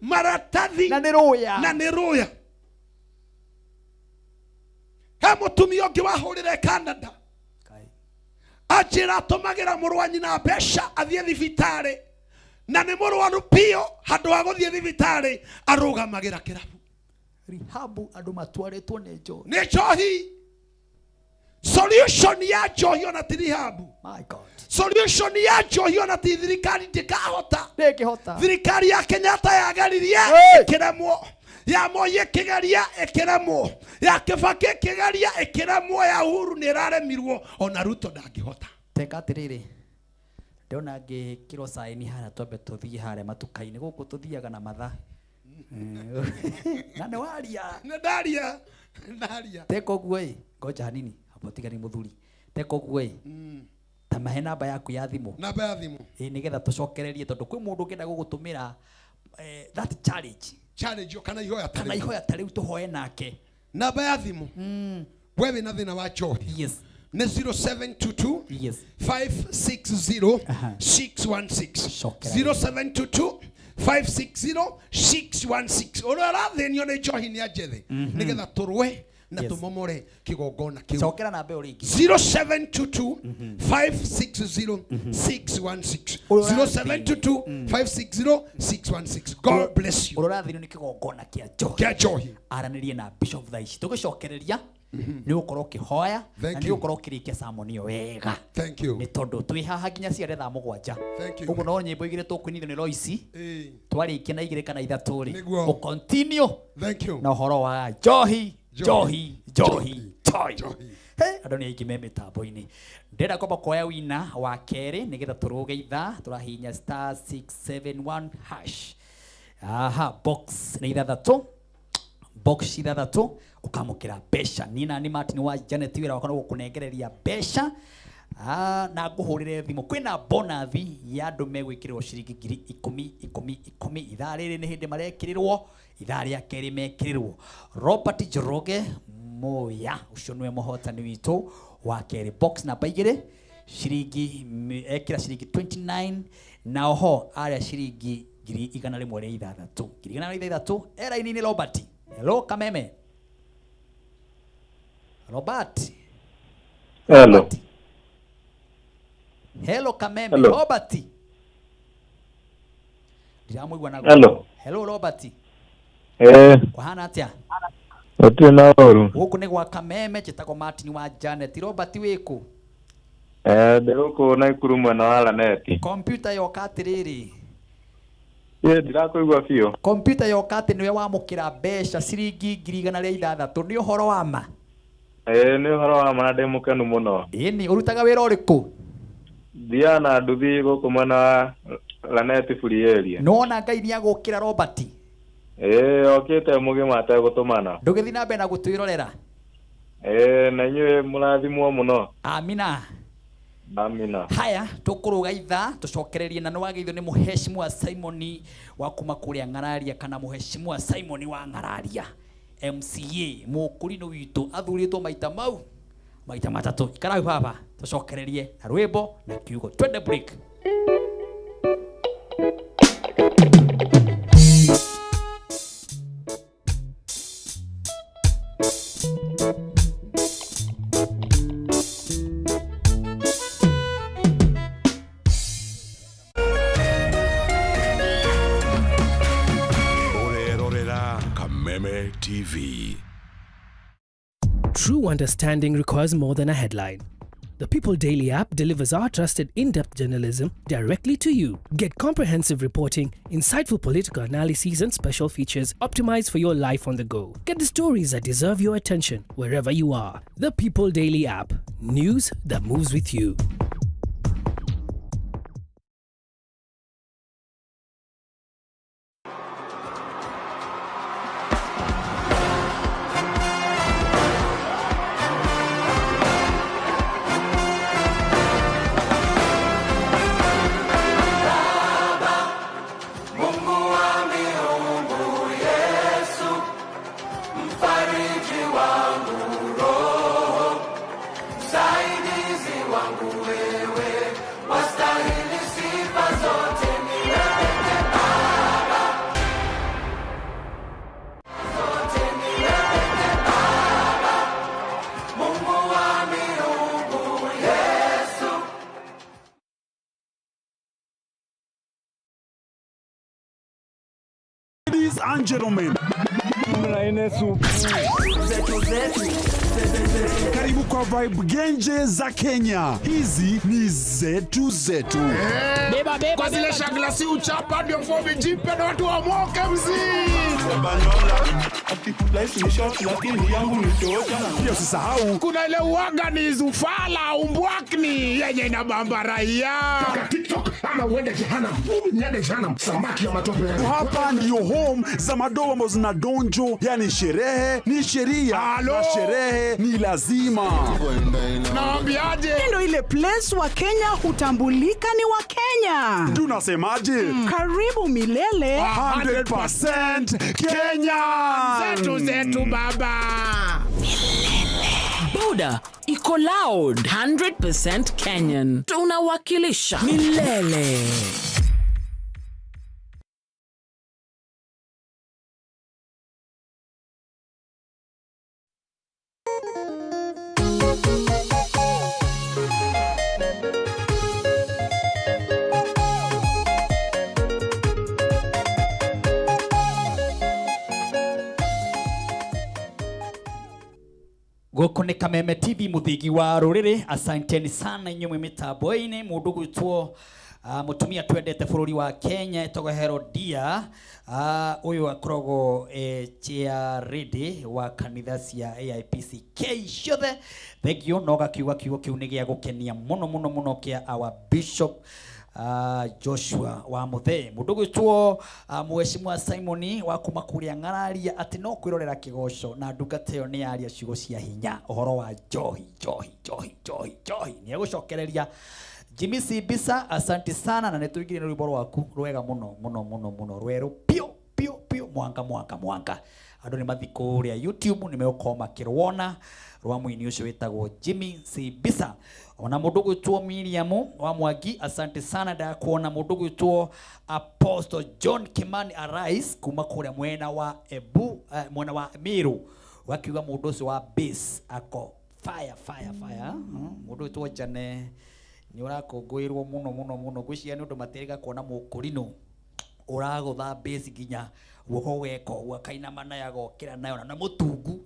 maratathi na nĩ rũya na nĩ rũya. He mũtumia ũngĩ wahũrĩre Canada anjĩra atũmagĩra mũrũ wa nyina mbeca athiĩ thibitarĩ na nĩ mũrwaru biũ, handũ ha gũthiĩ thibitarĩ arũgamagĩra kĩrabu. Rihabu andũ matwarĩtwo nĩ njohi. Nĩ njohi. Solution ya njohi ona ti rehab. My God. Solution ya njohi ona ti thirikari ndĩkahota. Ndĩngĩhota. Thirikari ya Kenyatta yageririe ĩkĩremwo, ya Moi ĩkĩgeria ĩkĩremwo, ya Kibaki ĩkĩgeria ĩkĩremwo, ya Uhuru nĩ ĩraremirwo, ona Ruto ndangĩhota. Teka atĩrĩrĩ, ndĩrona ngĩkĩrwo saini harĩa twambe tũthiĩ harĩa matuka-inĩ gũkũ tũthiaga na mathaa. Na nĩ waria. Nĩ ndaria, ndaria. Teka ũguo ĩ, ngoja hanini hapo tigani mũthuri. Teka ũguo ĩ, ta mahe namba yaku ya thimũ. Namba ya thimũ. Ĩ nĩgetha tũcokererie tondũ kwĩ mũndũ ũngĩenda gũgũtũmĩra that challenge. Challenge kana ihoya ta Kana rĩu. ihoya ta rĩu tũhoe nake. Namba ya thimũ. We wĩna thĩna wa njohi. Yes. Nĩ 0722 Yes. 560 616. Cokera. 0722 560 616. Ũrĩa ũrathĩnio nĩ njohi nĩ anjethe nĩgetha tũrũe na Yes. tũmomore kĩgongona kĩu. Cokera namba ĩyo rĩngĩ. 0722 560 616. 0722 560 616. God bless you. Ũrĩa ũrathĩnio nĩ kĩgongona kĩa njohi. Kĩa njohi. Aranĩrie na Bishop thaa ici. Tũgĩcokereria nĩ ũgũkorwo ũkĩhoya Thank na nĩ you. ũgũkorwo ũkĩrĩkia sermon ĩyo wega. Thank you. Nĩ tondũ twĩ haha nginya ciare thaa mũgwanja. Thank you. Ũguo no nyĩmbo igĩrĩ tũkũinithio nĩ Loici. Twarĩkia na igĩrĩ kana ithatũ rĩ. Nĩguo. Ũ continue Thank you. na ũhoro wa njohi, njohi, njohi, njohi. Njohi. He, andũ nĩ aingĩ me mĩtambo-inĩ. Ndĩrenda kwamba kuoya wina wa kerĩ nĩgetha tũrũge ithaa. Tũrahihinya star 671 hash. Aha, box nĩ ithathatũ. Box ithathatũ ũkamũkĩra mbeca. Niĩ na nĩ Martin wa Janet wĩra wakwa nĩ gũkũnengereria mbeca. Na ngũhũrĩre thimũ. Kwĩna bonathi ya andũ megwĩkĩrĩrwo ciringi ngiri ikũmi, ikũmi, ikũmi. Ithaa rĩrĩ nĩ hĩndĩ marekĩrĩrwo, ithaa rĩa kerĩ mekĩrĩrwo. Robert Njoroge Muya ũcio nĩwe mũhotani witũ wa kerĩ. Box namba igĩrĩ ciringi ekĩra ciringi 29 na oho arĩa ciringi ngiri igana rĩmwe rĩa ithathatũ. Ngiri igana rĩa ithathatũ e raini-inĩ Robert. Hello Kameme. Robert. Hello. Robert. Hello Kameme. Hello. Robert. Ndiramũigua na Hello. Hello Robert. Kwahana atĩa? Gũtirĩ na ũru. Gũkũ nĩ gwa Kameme, njĩtagwo Martin wa Janet. Robert wĩkũ? Ndĩ gũkũ Naikuru mwena wa Laneti. Kompyuta yoka atĩrĩrĩ. Ndirakũigua biũ. Kompyuta yoka atĩ nĩwe wamũkĩra mbeca ciringi ngiri igana rĩa ithathatũ. Nĩ ũhoro wa ma? Nĩ ũhoro wa ma na ndĩ mũkenu mũno. Ĩni, ũrutaga wĩra ũrĩkũ? Thiaga na nduthi gũkũ mwena wa Laneti Free Area. Nĩwona Ngai nĩagũkĩra Robert? Okĩte mũgima ategũtũmana. Ndũgĩthiĩ na mbere na gũtwĩrorera. Na inyuĩ mũrathimwo mũno. Amina. Amina. Haya, tũkũrũga ithaa tũcokererie na nĩwagĩithio nĩ mũheshimiwa Simon wa kuma kũrĩa Ng'araria kana mũheshimiwa Simon wa Ng'araria MCA mũkũrinũ witũ athurĩtwo maita mau maita matatũ. Ikara hau baba tũcokererie na rwĩmbo na kiugo. Twende break. Kameme TV. True understanding requires more than a headline. The People Daily app delivers our trusted in-depth journalism directly to you. Get comprehensive reporting, insightful political analyses and special features optimized for your life on the go. Get the stories that deserve your attention wherever you are. The People Daily app. News that moves with you. Mfariji wangu roho, msaidi Ladies and gentlemen, karibu kwa Vibe Genje za Kenya. Hizi ni zetu zetu. Kwa zile shagla si uchapa ndio fomi jipe na watu wamoke mzii. Pia usisahau Kuna ile uwaga ni zufala umbwakni yenye inabamba raia. TikTok ama uende jehanamu. Mimi niende jehanamu, samaki ya matope. Hapa ndio home za madogo ambazo zina donjo, yani sherehe ni sheria Halo. na sherehe ni lazima. Nawambiaje? Ndo ile place wa Kenya hutambulika ni wa Kenya. Tunasemaje? Karibu milele. 100% Kenya. Zetu zetu baba. Boda iko loud 100% Kenyan. Tunawakilisha milele. Gũkũ nĩ Kameme TV mũthingi wa rũrĩrĩ. Asanteni sana inyuĩ mwĩ mĩtambo-inĩ. Mũndũ gwĩtwo mũtumia twendete bũrũri wa Kenya etagwo Herodia. Ũyũ akoragwo chair lady wa kanitha cia AIPCK ciothe. Thank you. No gakiuga kiugo kĩu nĩ gĩa gũkenia mũno mũno mũno kĩa our bishop Joshua wa Muthee. Mundu gwitwo mheshimiwa Simon wa kuma kuria ng'araria ati no kwirorera kigoco na ndungata ĩyo nĩ yaria ciugo cia hinya ũhoro wa njohi njohi njohi njohi njohi. Nĩ egũcokereria Jimmy Sibisa, asante sana na nĩtũingĩrie na rwĩmbo rwaku rwega mũno mũno mũno mũno rwerũ piũ piũ piũ mwanga mwanga mwanga. Andũ nĩ mathi kũrĩa YouTube nĩ megũkorwo makĩruona rwa mũini ũcio wĩtagwo Jimmy Sibisa. Ona mũndũ gwĩtwo Miriam wa Mwangi, asante sana ndakuona. Mũndũ gwĩtwo Apostle John Kimani Arise kuma kũrĩa mwena wa Ebu, mwena wa Meru, wakiuga mũndũ ũcio wa bass ako fire fire fire. Mũndũ gwĩtwo Jane nĩ ũrakũngũĩrwo mũno mũno mũno, ngwĩciria nĩ ũndũ matĩrĩga kuona mũkũrinũ ũragũtha bass nginya guoko gũgeka ũguo akainama nayo agokĩra nayo na nĩ mũtungu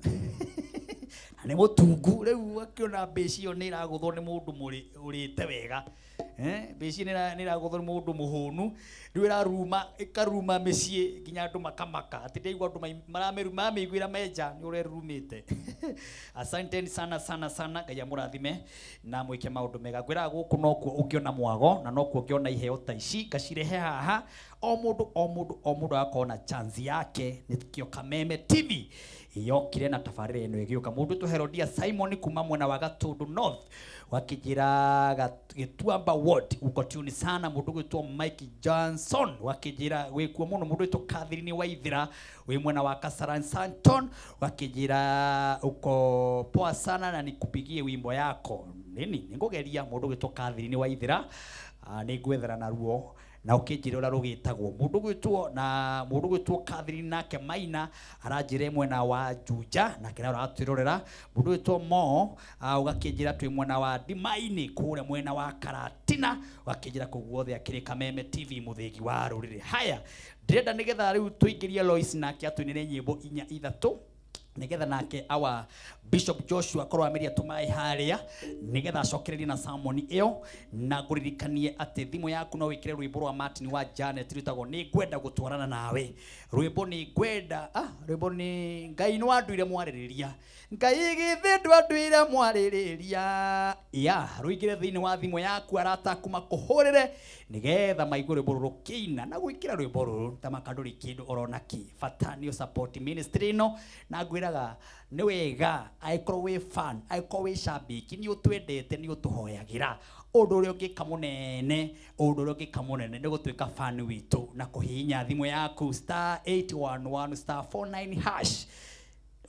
na nĩ mũtungu. Rĩu akĩona bass ĩyo nĩ ĩragũthwo nĩ mũndũ ũrĩte wega, bass ĩyo nĩ ĩragũthwo nĩ mũndũ mũhũnu, rĩu ĩraruma ĩkaruma mĩciĩ nginya andũ makamaka atĩ ndaigua andũ maramĩiguĩra menja nĩ ũrĩa ĩrurumĩte. Asanteni sana sana sana, Ngai amũrathime na mwĩke maũndũ mega. Ngwĩraga gũkũ nokuo ũngĩona mwago na nokuo ũngĩona iheo ta ici ngacirehe haha, o mũndũ o mũndũ o mũndũ agakorwo na chance yake. Nĩkĩo Kameme TV yokire na tabarĩra ĩno ĩgĩũka. Mũndũ wĩtwo Herodia Simon kuma mwena wa Gatundu North wakĩnjĩra Gĩtuamba Ward uko tune sana. Mũndũ gwĩtwo Mike Johnson wakĩnjĩra wĩkuo mũno. Mũndũ wĩtwo Catherine Waithira wĩ mwena wa Kasarani Santon wakĩnjĩra uko poa sana na nikupigie wimbo yako nini nĩngũgeria. Mũndũ gwĩtwo Catherine Waithira nĩngwethera naruo na ũkĩnjĩra ũrĩa rũgĩtagwo. Mũndũ gwĩtwo na mũndũ gwĩtwo Catherine nake Maina aranjĩra mwena wa Juja nake nawe ũratwĩrorera. Mũndũ gwĩtwo Mo ũgakĩnjĩra twĩ mwena wa Ndimaini kũrĩa mwena wa Karatina, ũgakĩnjĩra kũu guothe akĩrĩ Kameme TV mũthĩgi wa rũrĩrĩ. Haya, ndĩrenda nĩgetha rĩu tũingĩrie Lois nake atũinĩre nyĩmbo inya ithatũ nigetha nake our Bishop Joshua akorwo amiria tumaĩ harĩa nigetha acokererie na sermon ĩyo, na ngũririkanie atĩ thimũ yaku no wĩkĩre rwĩmbo rwa Martin wa Janet rwĩtagwo nĩ ngwenda gũtwarana nawe. Rwĩmbo nĩ ngwenda, rwĩmbo nĩ Ngai nĩ wanduire mwarĩrĩria, Ngai githĩ ndwanduire mwarĩrĩria ya rũingĩre thĩinĩ wa thimũ yaku arata aku makũhũrĩre nigetha maigue rwĩmbo rũrũ rũkĩina na gwĩkĩra rwĩmbo rũrũ ta makandũrĩ kĩndũ orona kĩ bata nĩ support ministry ĩno. Na ngwĩraga nĩ wega angĩkorwo wĩ fan, angĩkorwo wĩ shabiki, nĩ ũtwendete, nĩ ũtũhoyagĩra, ũndũ ũrĩa ũngĩka mũnene, ũndũ ũrĩa ũngĩka mũnene nĩ gũtuĩka fan witũ na kũhihinya thimũ yaku star 811 star 49 hash.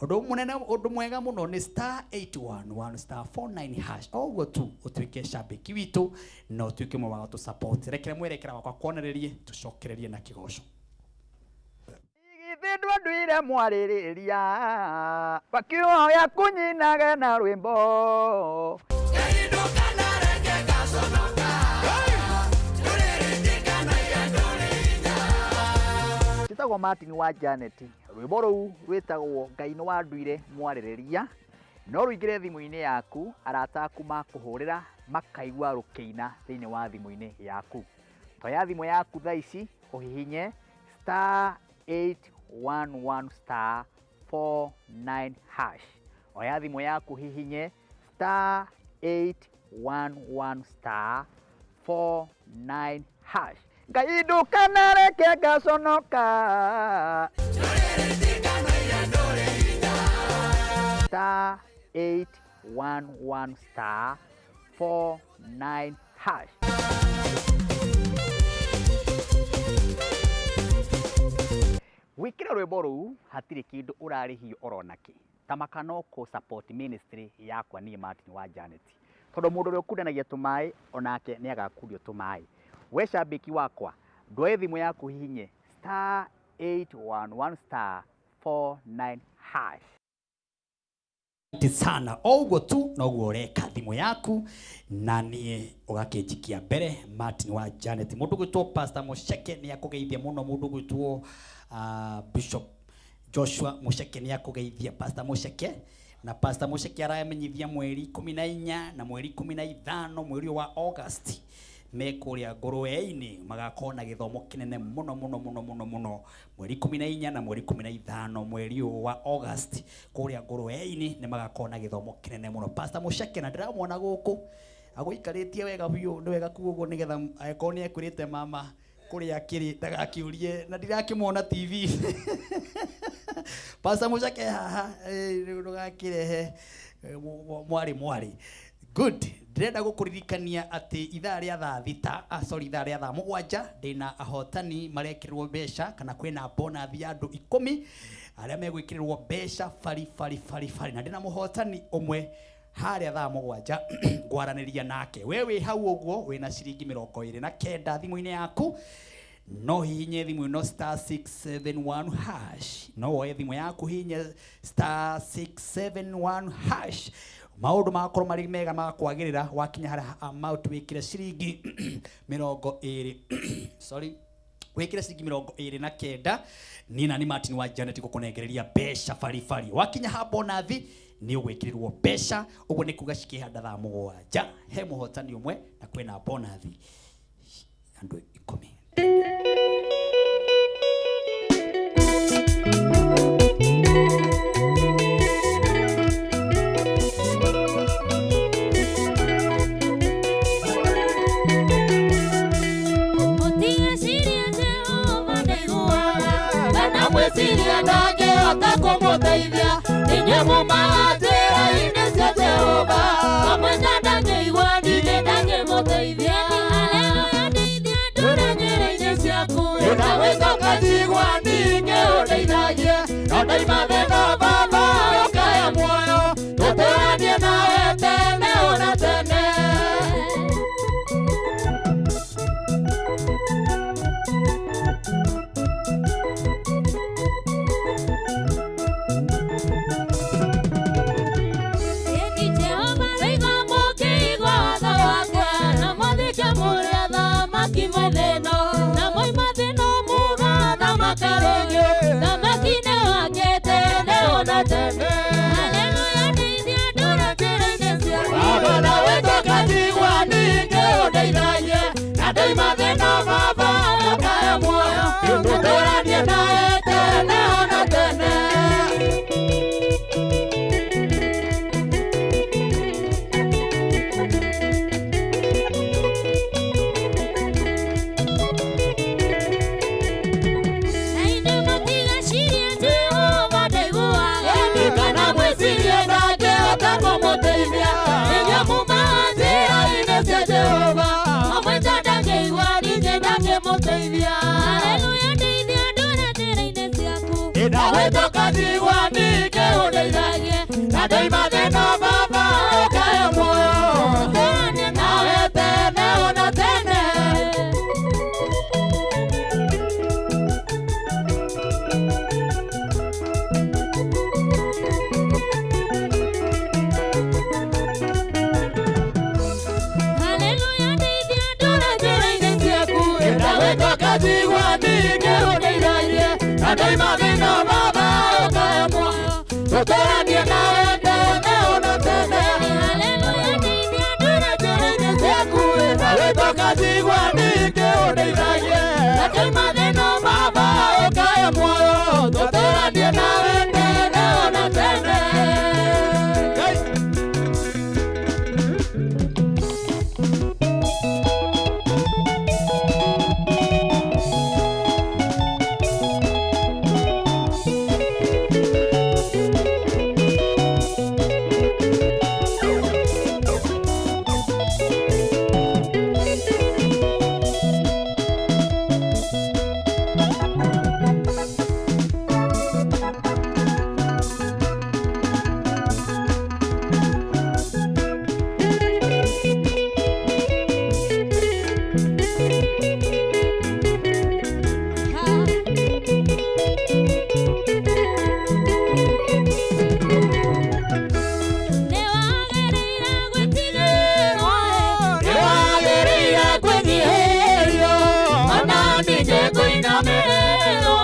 Ũndũ mũnene, ũndũ mwega mũno nĩ star 811 star 49 hash. O ũguo tu ũtuĩke shabiki witũ na ũtuĩke ũmwe wa gũtũ support. Rekere mwerekera wakwa kuonererie, tũcokererie na kĩgoco. Githĩ ndwenduire mwarĩrĩria wakĩoya kũnyinage na rwĩmbo. Njĩtagwo Martin wa Janet. Rwĩmbo rũu rwĩtagwo Ngai nĩ wanduire mwarĩrĩria. No rũingĩre thimũ-inĩ yaku, arata aku makũhũrĩra makaigua rũkĩina thĩinĩ wa thimũ-inĩ yaku. Toya thimũ yaku thaa ici ũhihinye star 811 star 49 hash. Oya thimũ yaku hihinye star 811 star 49 hash. Ngai ndũkanareke ngaconoka. Star 811 star 49 hash. Gwĩkĩra rwĩmbo rũu hatirĩ kĩndũ ũrarĩhio orona kĩ. Tamaka no kũ support ministry yakwa niĩ Martin wa Janet. Tondũ mũndũ ũrĩa ũkundanagia tũmaĩ onake nĩ agakundio tũmaĩ. We shabiki wakwa, ndwoe thimũ yaku hihinye star 811 star 49 hash. Asante sana. O ũguo tu noguo ũreka thimũ yaku na niĩ ũgakĩnjikia mbere Martin wa Janet. Mũndũ gwĩtwo Pastor Mucheke nĩ akũgeithia mũno. Mũndũ gwĩtwo Bishop Joshua Mucheke nĩ akũgeithia Pastor Mucheke. Na Pastor Mucheke aramenyithia mweri 14 na mweri 15 mweri ũyũ wa August me kũrĩa ngũrwe-inĩ magakorwo na gĩthomo kĩnene mũno mũno mũno mũno mũno mweri 14 na mweri 15 mweri ũyũ wa August kũrĩa ngũrwe-inĩ nĩ magakorwo na gĩthomo kĩnene mũno. Pastor Mucheke na ndĩramwona gũkũ agũikarĩtie wega biũ, nĩ wega kuga ũguo nĩgetha angĩkorwo nĩ ekwĩrĩte mama kũrĩa akĩrĩ ndagakĩũrie na ndirakĩmwona TV. Pastor Mucheke haha, rĩu ndũgakĩrehe mwarĩ mwarĩ. Good. Ndĩrenda gũkũririkania atĩ ithaa rĩa thaa thita, sorry, ithaa rĩa thaa mũgwanja ndĩna ahotani marekĩrĩrwo mbeca kana kwĩna bonus ya andũ 10 arĩa megwĩkĩrĩrwo mbeca bari bari bari bari, na ndĩna mũhotani ũmwe harĩa thaa mũgwanja ngwaranĩria nake. We wĩ hau ũguo wĩna ciringi 29 thimũ-inĩ yaku, no hihinye thimũ ĩno star 671 hash. No woe thimũ yaku hihinye star 671 hash. Maũndũ magakorwo marĩ mega magakwagĩrĩra wakinya harĩa amount wĩkĩre ciringi 20, sorry, wĩkĩre ciringi 29. Niĩ na nĩ Martin wa Janet gũkũnengereria mbeca baribari. Wakinya ha bonathi nĩ ũgwĩkĩrĩrwo mbeca, ũguo nĩ kuga cikĩhanda thaa mũgwanja he mũhotani ũmwe na kwĩna bonathi andũ 10. Mweciria ndangĩhota kũmũteithia inyuĩ mumaga njĩra-inĩ cia Jehova kamwĩta ndangĩigua ningĩ ndangĩmũteithia. Ndũre njĩra-inĩ ciaku ĩna njigua ningĩ ũndeithagie no ndaima thĩna baba ũkaya muoyo tũtũranie nawe tene ona tene. Ndoima thĩna baba ũkahe muoyo tũtũranie nawe tene ona tene. Haleluya ndeithia ndũre njĩra-inĩ ciaku ndawĩtwo kanjigua ningĩ ũndeithagie na ndoima thĩna baba ũkahe muoyo tũtũranie nawe tene ona tene. Haleluya ndeithia ndũre njĩra-inĩ ciaku ndawĩtwo kanjigua ningĩ ũndeithagie na ndoima thĩna baba ũkahe muoyo tũtũranie nawe tene ona tene. Ngai. Nĩwagĩrĩire gwĩtigĩrwo Nĩwagĩrĩire kwĩnyihĩrio ona ningĩ kũinamĩrĩrwo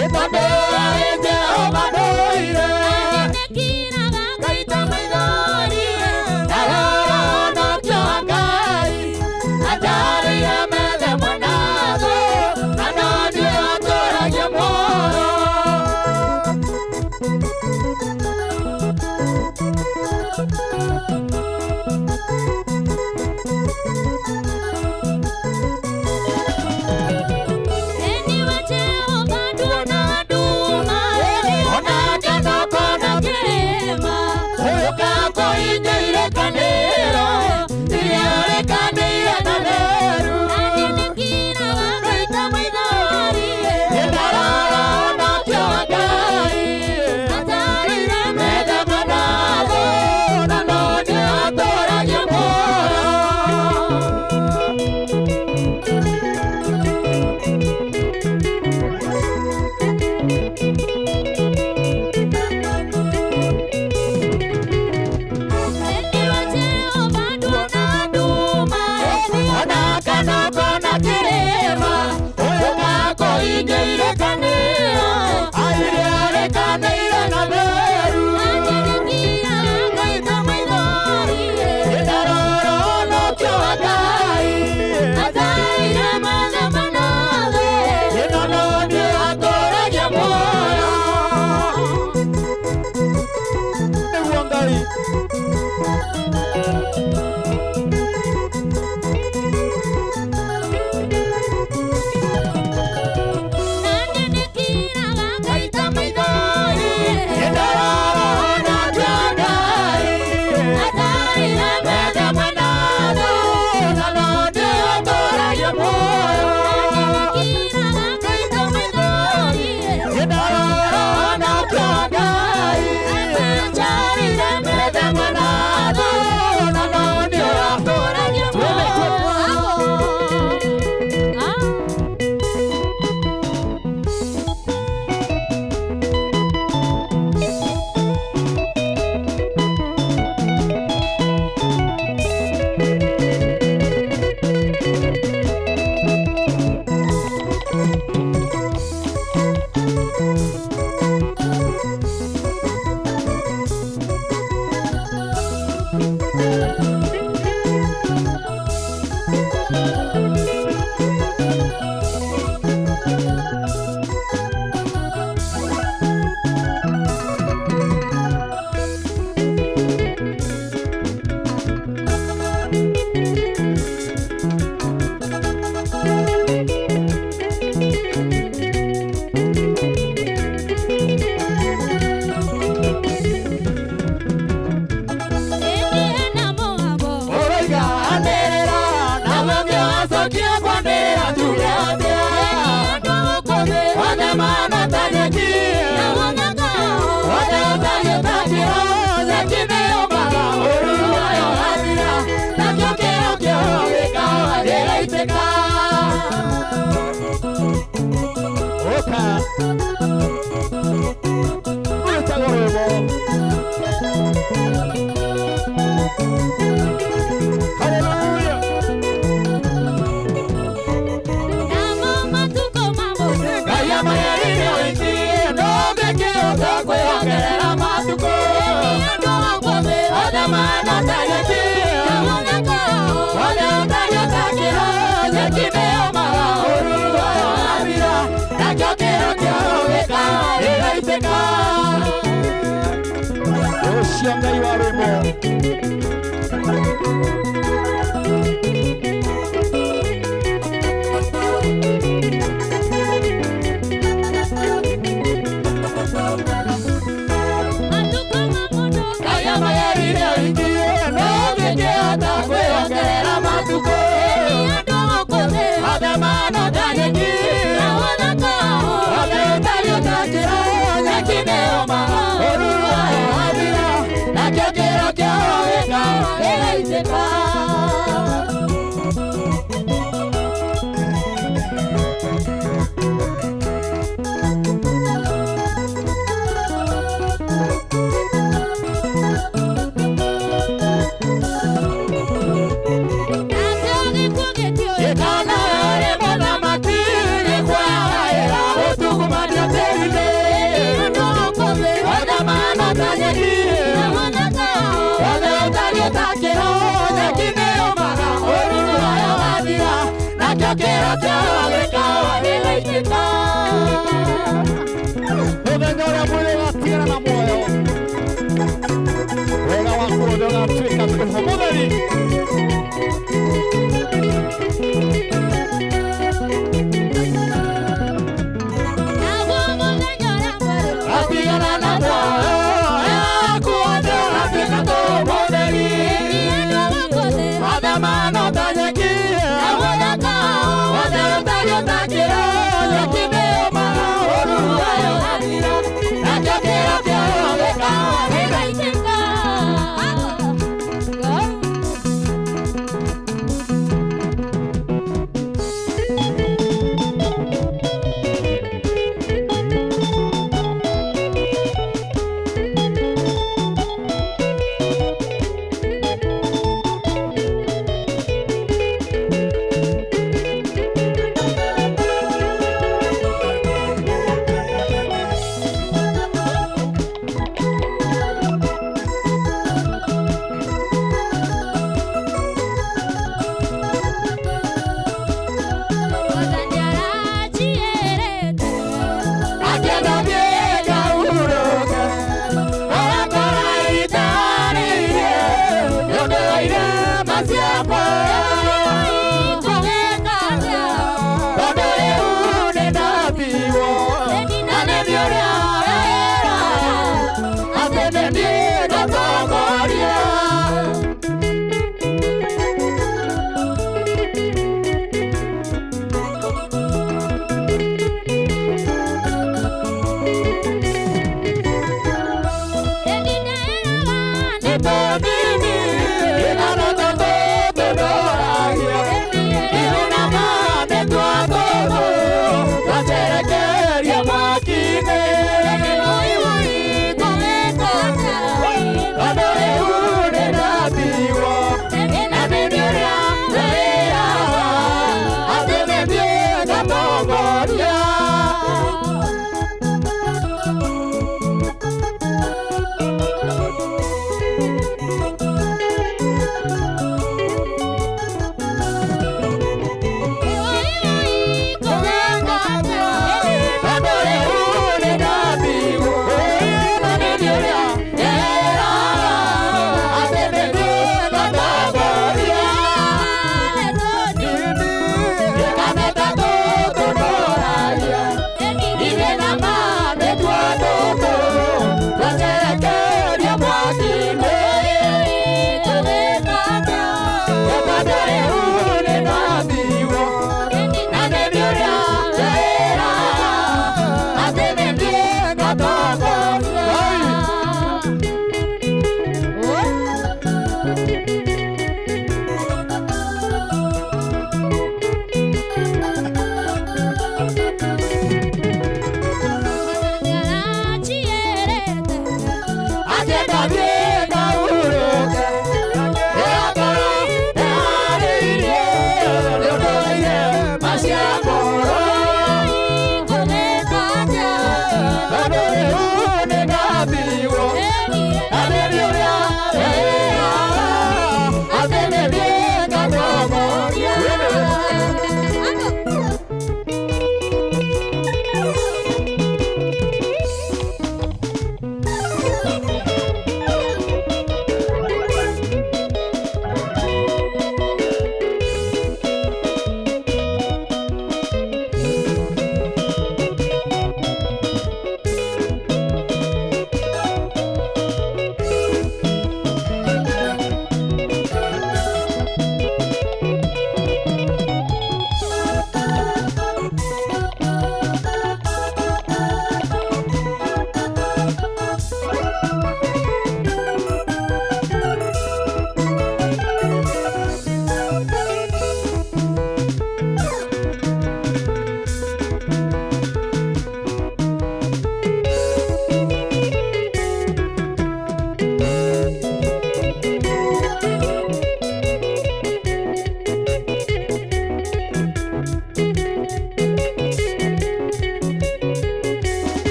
ĩ tondũ arĩ Jehova ndũire Nĩkiraga ngaita maithori ndaroronokio Ngai atarĩire methe mwanathũ na no niĩ atũragia muoyo. Eniwe Jehova nduona nduma Ona kana kona kĩrĩma ũyũ kakũingĩire kanĩro iria rĩkanĩire na rĩru Nĩkiraga ngaita maithori ndaroronokio Ngai atarĩire metha manathũ na no niĩ atũragia muoyo. Eniwe Jehova nduona nduma Ona kana kona kĩrĩma ũyũ kakũingĩire kanĩro iria rĩkanĩire na rĩru Nĩkiraga ngaita maithori ndaroronokio Ngai atarĩire metha manathũ ĩno no niĩ atũragia muoyo nĩguo Ngai. Nĩkiraga Ngaita maithori ndaroronokio Ngai atarĩire metha manathũ na no niĩ atũragia muoyo. Nĩkiraga Ngaita maithori ndaroronokio Ngai atarĩire metha manathũ na no niĩ atũragia muoyo. Ũroiga anĩrĩra na mũngĩwacokia kwanĩrĩra tuge atĩa Othe mana ta nyeki Othe ũtariĩ ta kĩro nyeki ĩgaitĩka. Ũka. Rwĩtagwo rwĩmbo. Hallelujah. Ngai amarerire ũingĩ, ndũngĩkĩhota kwĩongerera matukũ. Othe maana ta nyeki, othe ũtariĩ ta kĩro, nyeki nĩyũmaga, ũruru wayo wathira, nakĩo kĩro kĩao gĩgaitĩka. Ũcio Ngai wa rwĩmbo. Ngai amarerire ũingĩ, ndũngĩkĩhota kwĩongerera matukũ. Othe maana ta nyeki, othe ũtariĩ ta kĩro, nyeki nĩyũmaga, ũruru wayo wathira, nakĩo kĩro kĩao gĩgaitĩka. Gĩkana ũrĩ mũthamaki, gĩkũagaĩra ũtungumania tĩri-inĩ. Othe maana ta nyeki, othe ũtariĩ ta kĩro, nyeki nĩyũmaga, ũruru wayo wathira, nakĩo kĩro kĩao gĩgaitĩka. Mũthenya ũrĩa mwĩrĩ ũgatigana na muoyo. Wega waku wothe ũgatuĩka tũhũ mũtheri. Atigana na muoyo, waku wothe ũgatuĩka tũhũ mũtheri. Othe maana ta nyeki, othe ũtariĩ ta kĩro, nyeki nĩyũmaga, ũruru wayo wathira, nakĩo kĩro kĩao gĩgaitĩka. Nĩ tũnini, ĩna tũtũ tũndũ.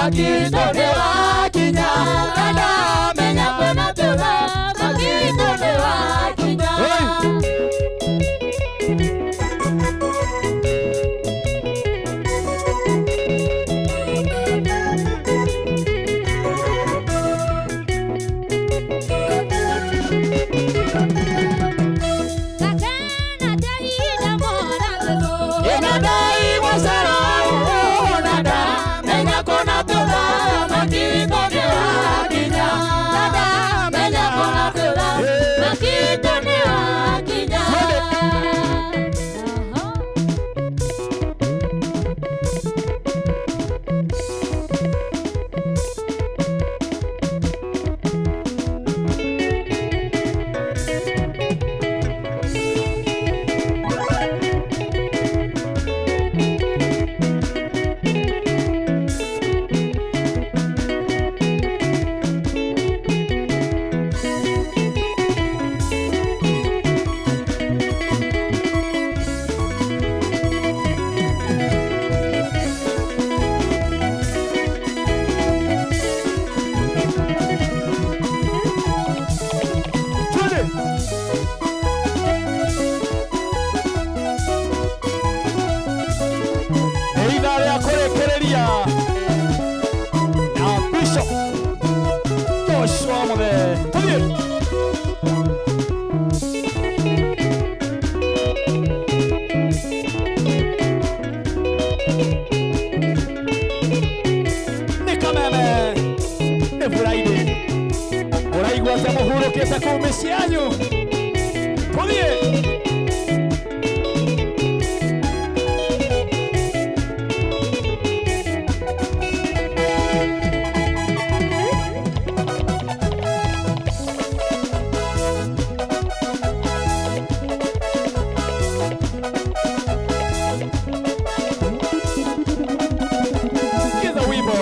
Makito nĩ wakinya na ndamenya kwĩna tũthamaki nĩ wakinya. Nĩ ithaa rĩa kũrĩkĩrĩria na Bishop Joshua Muthee. Tũthiĩ. Nĩ kameme nĩ Friday ũraigua atĩa mũhurũkĩte kũu mĩciĩ yanyu? Tũthiĩ. Sikiza wimbo.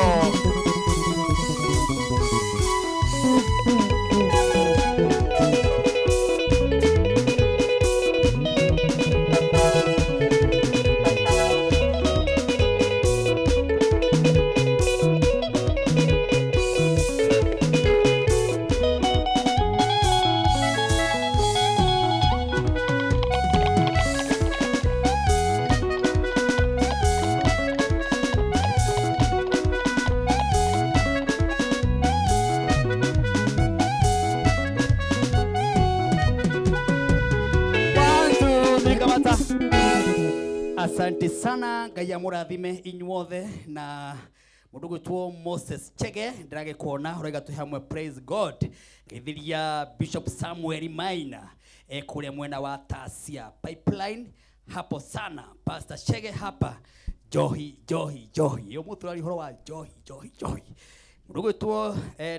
One, two, three, kamata. Asante sana Ngai amũrathime inyuothe na mũndũ gwĩtwo Moses Chege ndĩragĩkuona ũraiga twĩ hamwe, praise God. Ngeithiria Bishop Samuel Maina kũrĩa mwena wa Tasia Pipeline hapo sana. Pastor Chege hapa johi johi johi ũmũthĩ tũraria ũhoro wa johi johi johi. Mũndũ gwĩtwo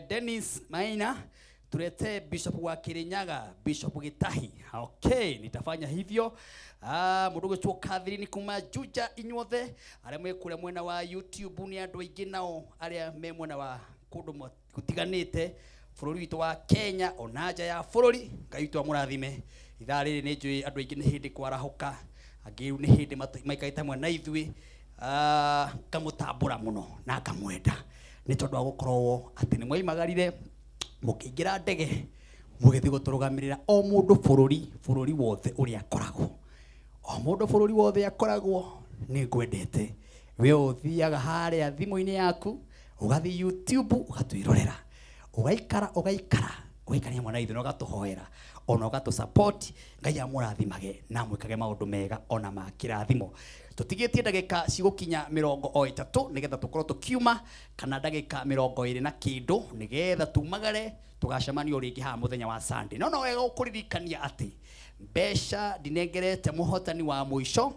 Dennis Maina, tulete Bishop wa Kirinyaga, Bishop Gitahi. Okay, nitafanya hivyo. Mũndũ gwĩtwo Catherine kuma Juja, inyuothe arĩa mwĩ kũrĩa mwena wa YouTube nĩ andũ aingĩ nao arĩa me mwena wa kũndũ gũtiganĩte bũrũri witũ wa Kenya ona nja ya bũrũri. Ngai witũ amũrathime. Ithaa rĩrĩ nĩ njũĩ andũ aingĩ nĩ hĩndĩ kwarahũka, angĩ rĩu nĩ hĩndĩ maikarĩte hamwe na ithuĩ. Ngamũtambũra mũno na ngamwenda nĩ tondũ wa gũkorwo atĩ nĩ mwaimagarire mũkĩingĩra ndege mũgĩthiĩ gũtũrũgamĩrĩra o mũndũ bũrũri wothe ũrĩa akoragwo, o mũndũ bũrũri wothe akoragwo. Nĩ ngwendete we ũthiaga harĩa thimũ-inĩ yaku ũgathiĩ YouTube ũgatwĩrorera ũgaikara ũgaikara ũgaikara hamwe na ithuĩ na ũgatũhoera ona ũgatũ support. Ngai amũrathimage na amwĩkage maũndũ mega ona ma kĩrathimo. Tũtigĩtie ndagĩka cigũkinya 30 nĩgetha tũkorwo tũkiuma, kana ndagĩka 20 na kĩndũ nĩgetha tumagare tũgacemanio rĩngĩ haha mũthenya wa Sunday. No no wega gũkũririkania atĩ mbeca ndinengerete mũhotani wa mũico,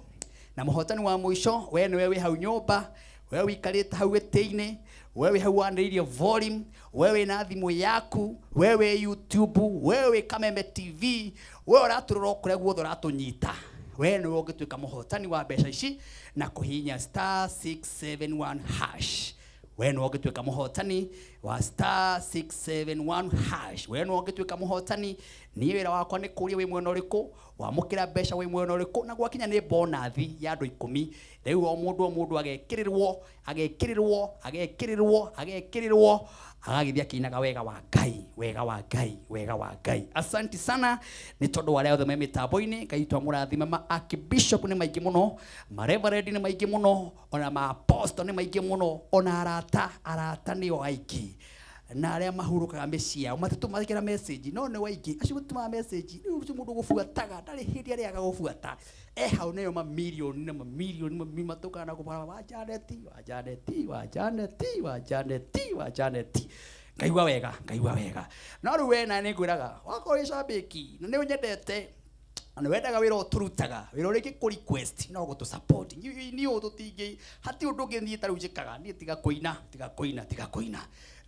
na mũhotani wa mũico we nĩwe wĩ hau nyũmba, we wĩikarĩte hau gĩtĩ-inĩ, we wĩ hau wanĩrĩirie volume, we wĩ na thimũ yaku, we wĩ YouTube, we wĩ Kameme TV, we ũratũrora o kũrĩa guothe ũratũnyita, we nĩwe ũngĩtuĩka mũhotani wa mbeca ici na kũhihinya star 671 hash. We nĩwe ũngĩtuĩka mũhotani wa star 671 hash. We nĩwe ũngĩtuĩka mũhotani. Niĩ wĩra wakwa nĩ kũria wĩ mwena ũrĩkũ, Wamũkĩra mbeca wĩ mwena ũrĩkũ? Na gwakinya nĩ bonathi ya andũ 10, rĩu o mũndũ o mũndũ agekĩrĩrwo, agekĩrĩrwo, agekĩrĩrwo, agekĩrĩrwo, agagĩthiĩ akĩinaga wega wa Ngai, wega wa Ngai, wega wa Ngai. Asanti sana nĩ tondũ wa arĩa othe me mĩtambo-inĩ. Ngai witũ amũrathime. Ma archbishop nĩ maingĩ mũno, ma reverend nĩ maingĩ mũno, ona ma apostle nĩ maingĩ mũno, ona arata, arata nĩo aingĩ, na arĩa mahurũkaga mĩciĩ yao matitũmagĩra message, no nĩ waingĩ acio matũmaga message. Rĩu ũcio mũndũ gũbuataga ndarĩ hĩndĩ arĩaga gũbuata e hau, nĩyo mamirioni na mamirioni matũkaga na kũbara wa Janeti, wa Janeti, wa Janeti, wa Janeti, wa Janeti. Ngaigua wega, ngaigua wega. No rĩu we na nĩ ngwĩraga, wakorwo wĩ cambĩki na nĩ ũnyendete na nĩ wendaga wĩra ũtũrutaga, wĩra ũrĩa ingĩkũ request no gũtũ support. Niĩ ũũ tũtingĩ hatirĩ ũndũ ũngĩ niĩ ta rĩu njĩkaga. Niĩ tiga kũina, tiga kũina, tiga kũina.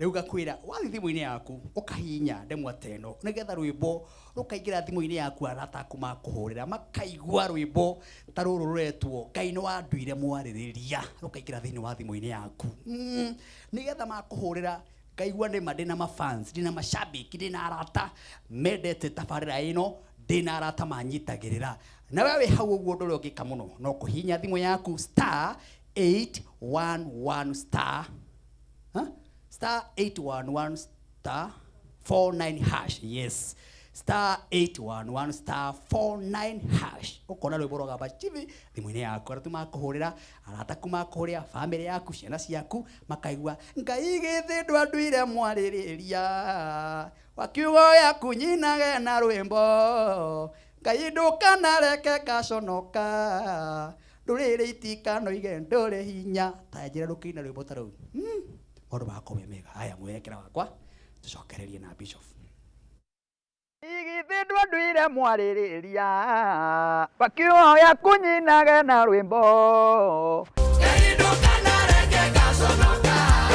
Rĩu ngakwĩra wathiĩ thimũ-inĩ yaku ũkahihinya ndemwa ta ĩno nĩgetha rwĩmbo rũkaingĩra thimũ-inĩ yaku, arata aku makũhũrĩra makaigua rwĩmbo ta rũrũ rũretwo Ngai nĩ wanduire mwarĩrĩria, rũkaingĩra thĩinĩ wa thimũ-inĩ yaku, nĩgetha makũhũrĩra ngaigua nĩma ndĩna mafans, ndĩna mashabiki, ndĩna arata mendete tabarĩra ĩno, ndĩna arata manyitagĩrĩra. Na we wĩ hau ũguo, ũndũ ũrĩa ũngĩka mũno no kũhihinya thimũ yaku star 811 star, huh? Star 811 star 49 hash. Yes, star 811 star 49 hash, ũkona rwĩmbo rwa Chivi thimũ-inĩ yaku, arĩa makũhũrĩra, arata aku makũhũrĩra, famĩlĩ yaku, ciana ciaku makaigua Ngai githĩ ndwanduire mwarĩrĩria wa kiugo gĩaku nyinage na rwĩmbo. Ngai ndũkanareke ngaconoka, ndũrĩrĩ itikanoige ndũrĩ hinya. Ta njĩra rũkĩina rwĩmbo ta rũu, maũndũ magakorwo me mega. Haya, mwerekera wakwa tũcokererie na bishop. Githĩ ndwanduire mwarĩrĩria wa kiugo gĩaku nyinage na rwĩmbo. Ngai.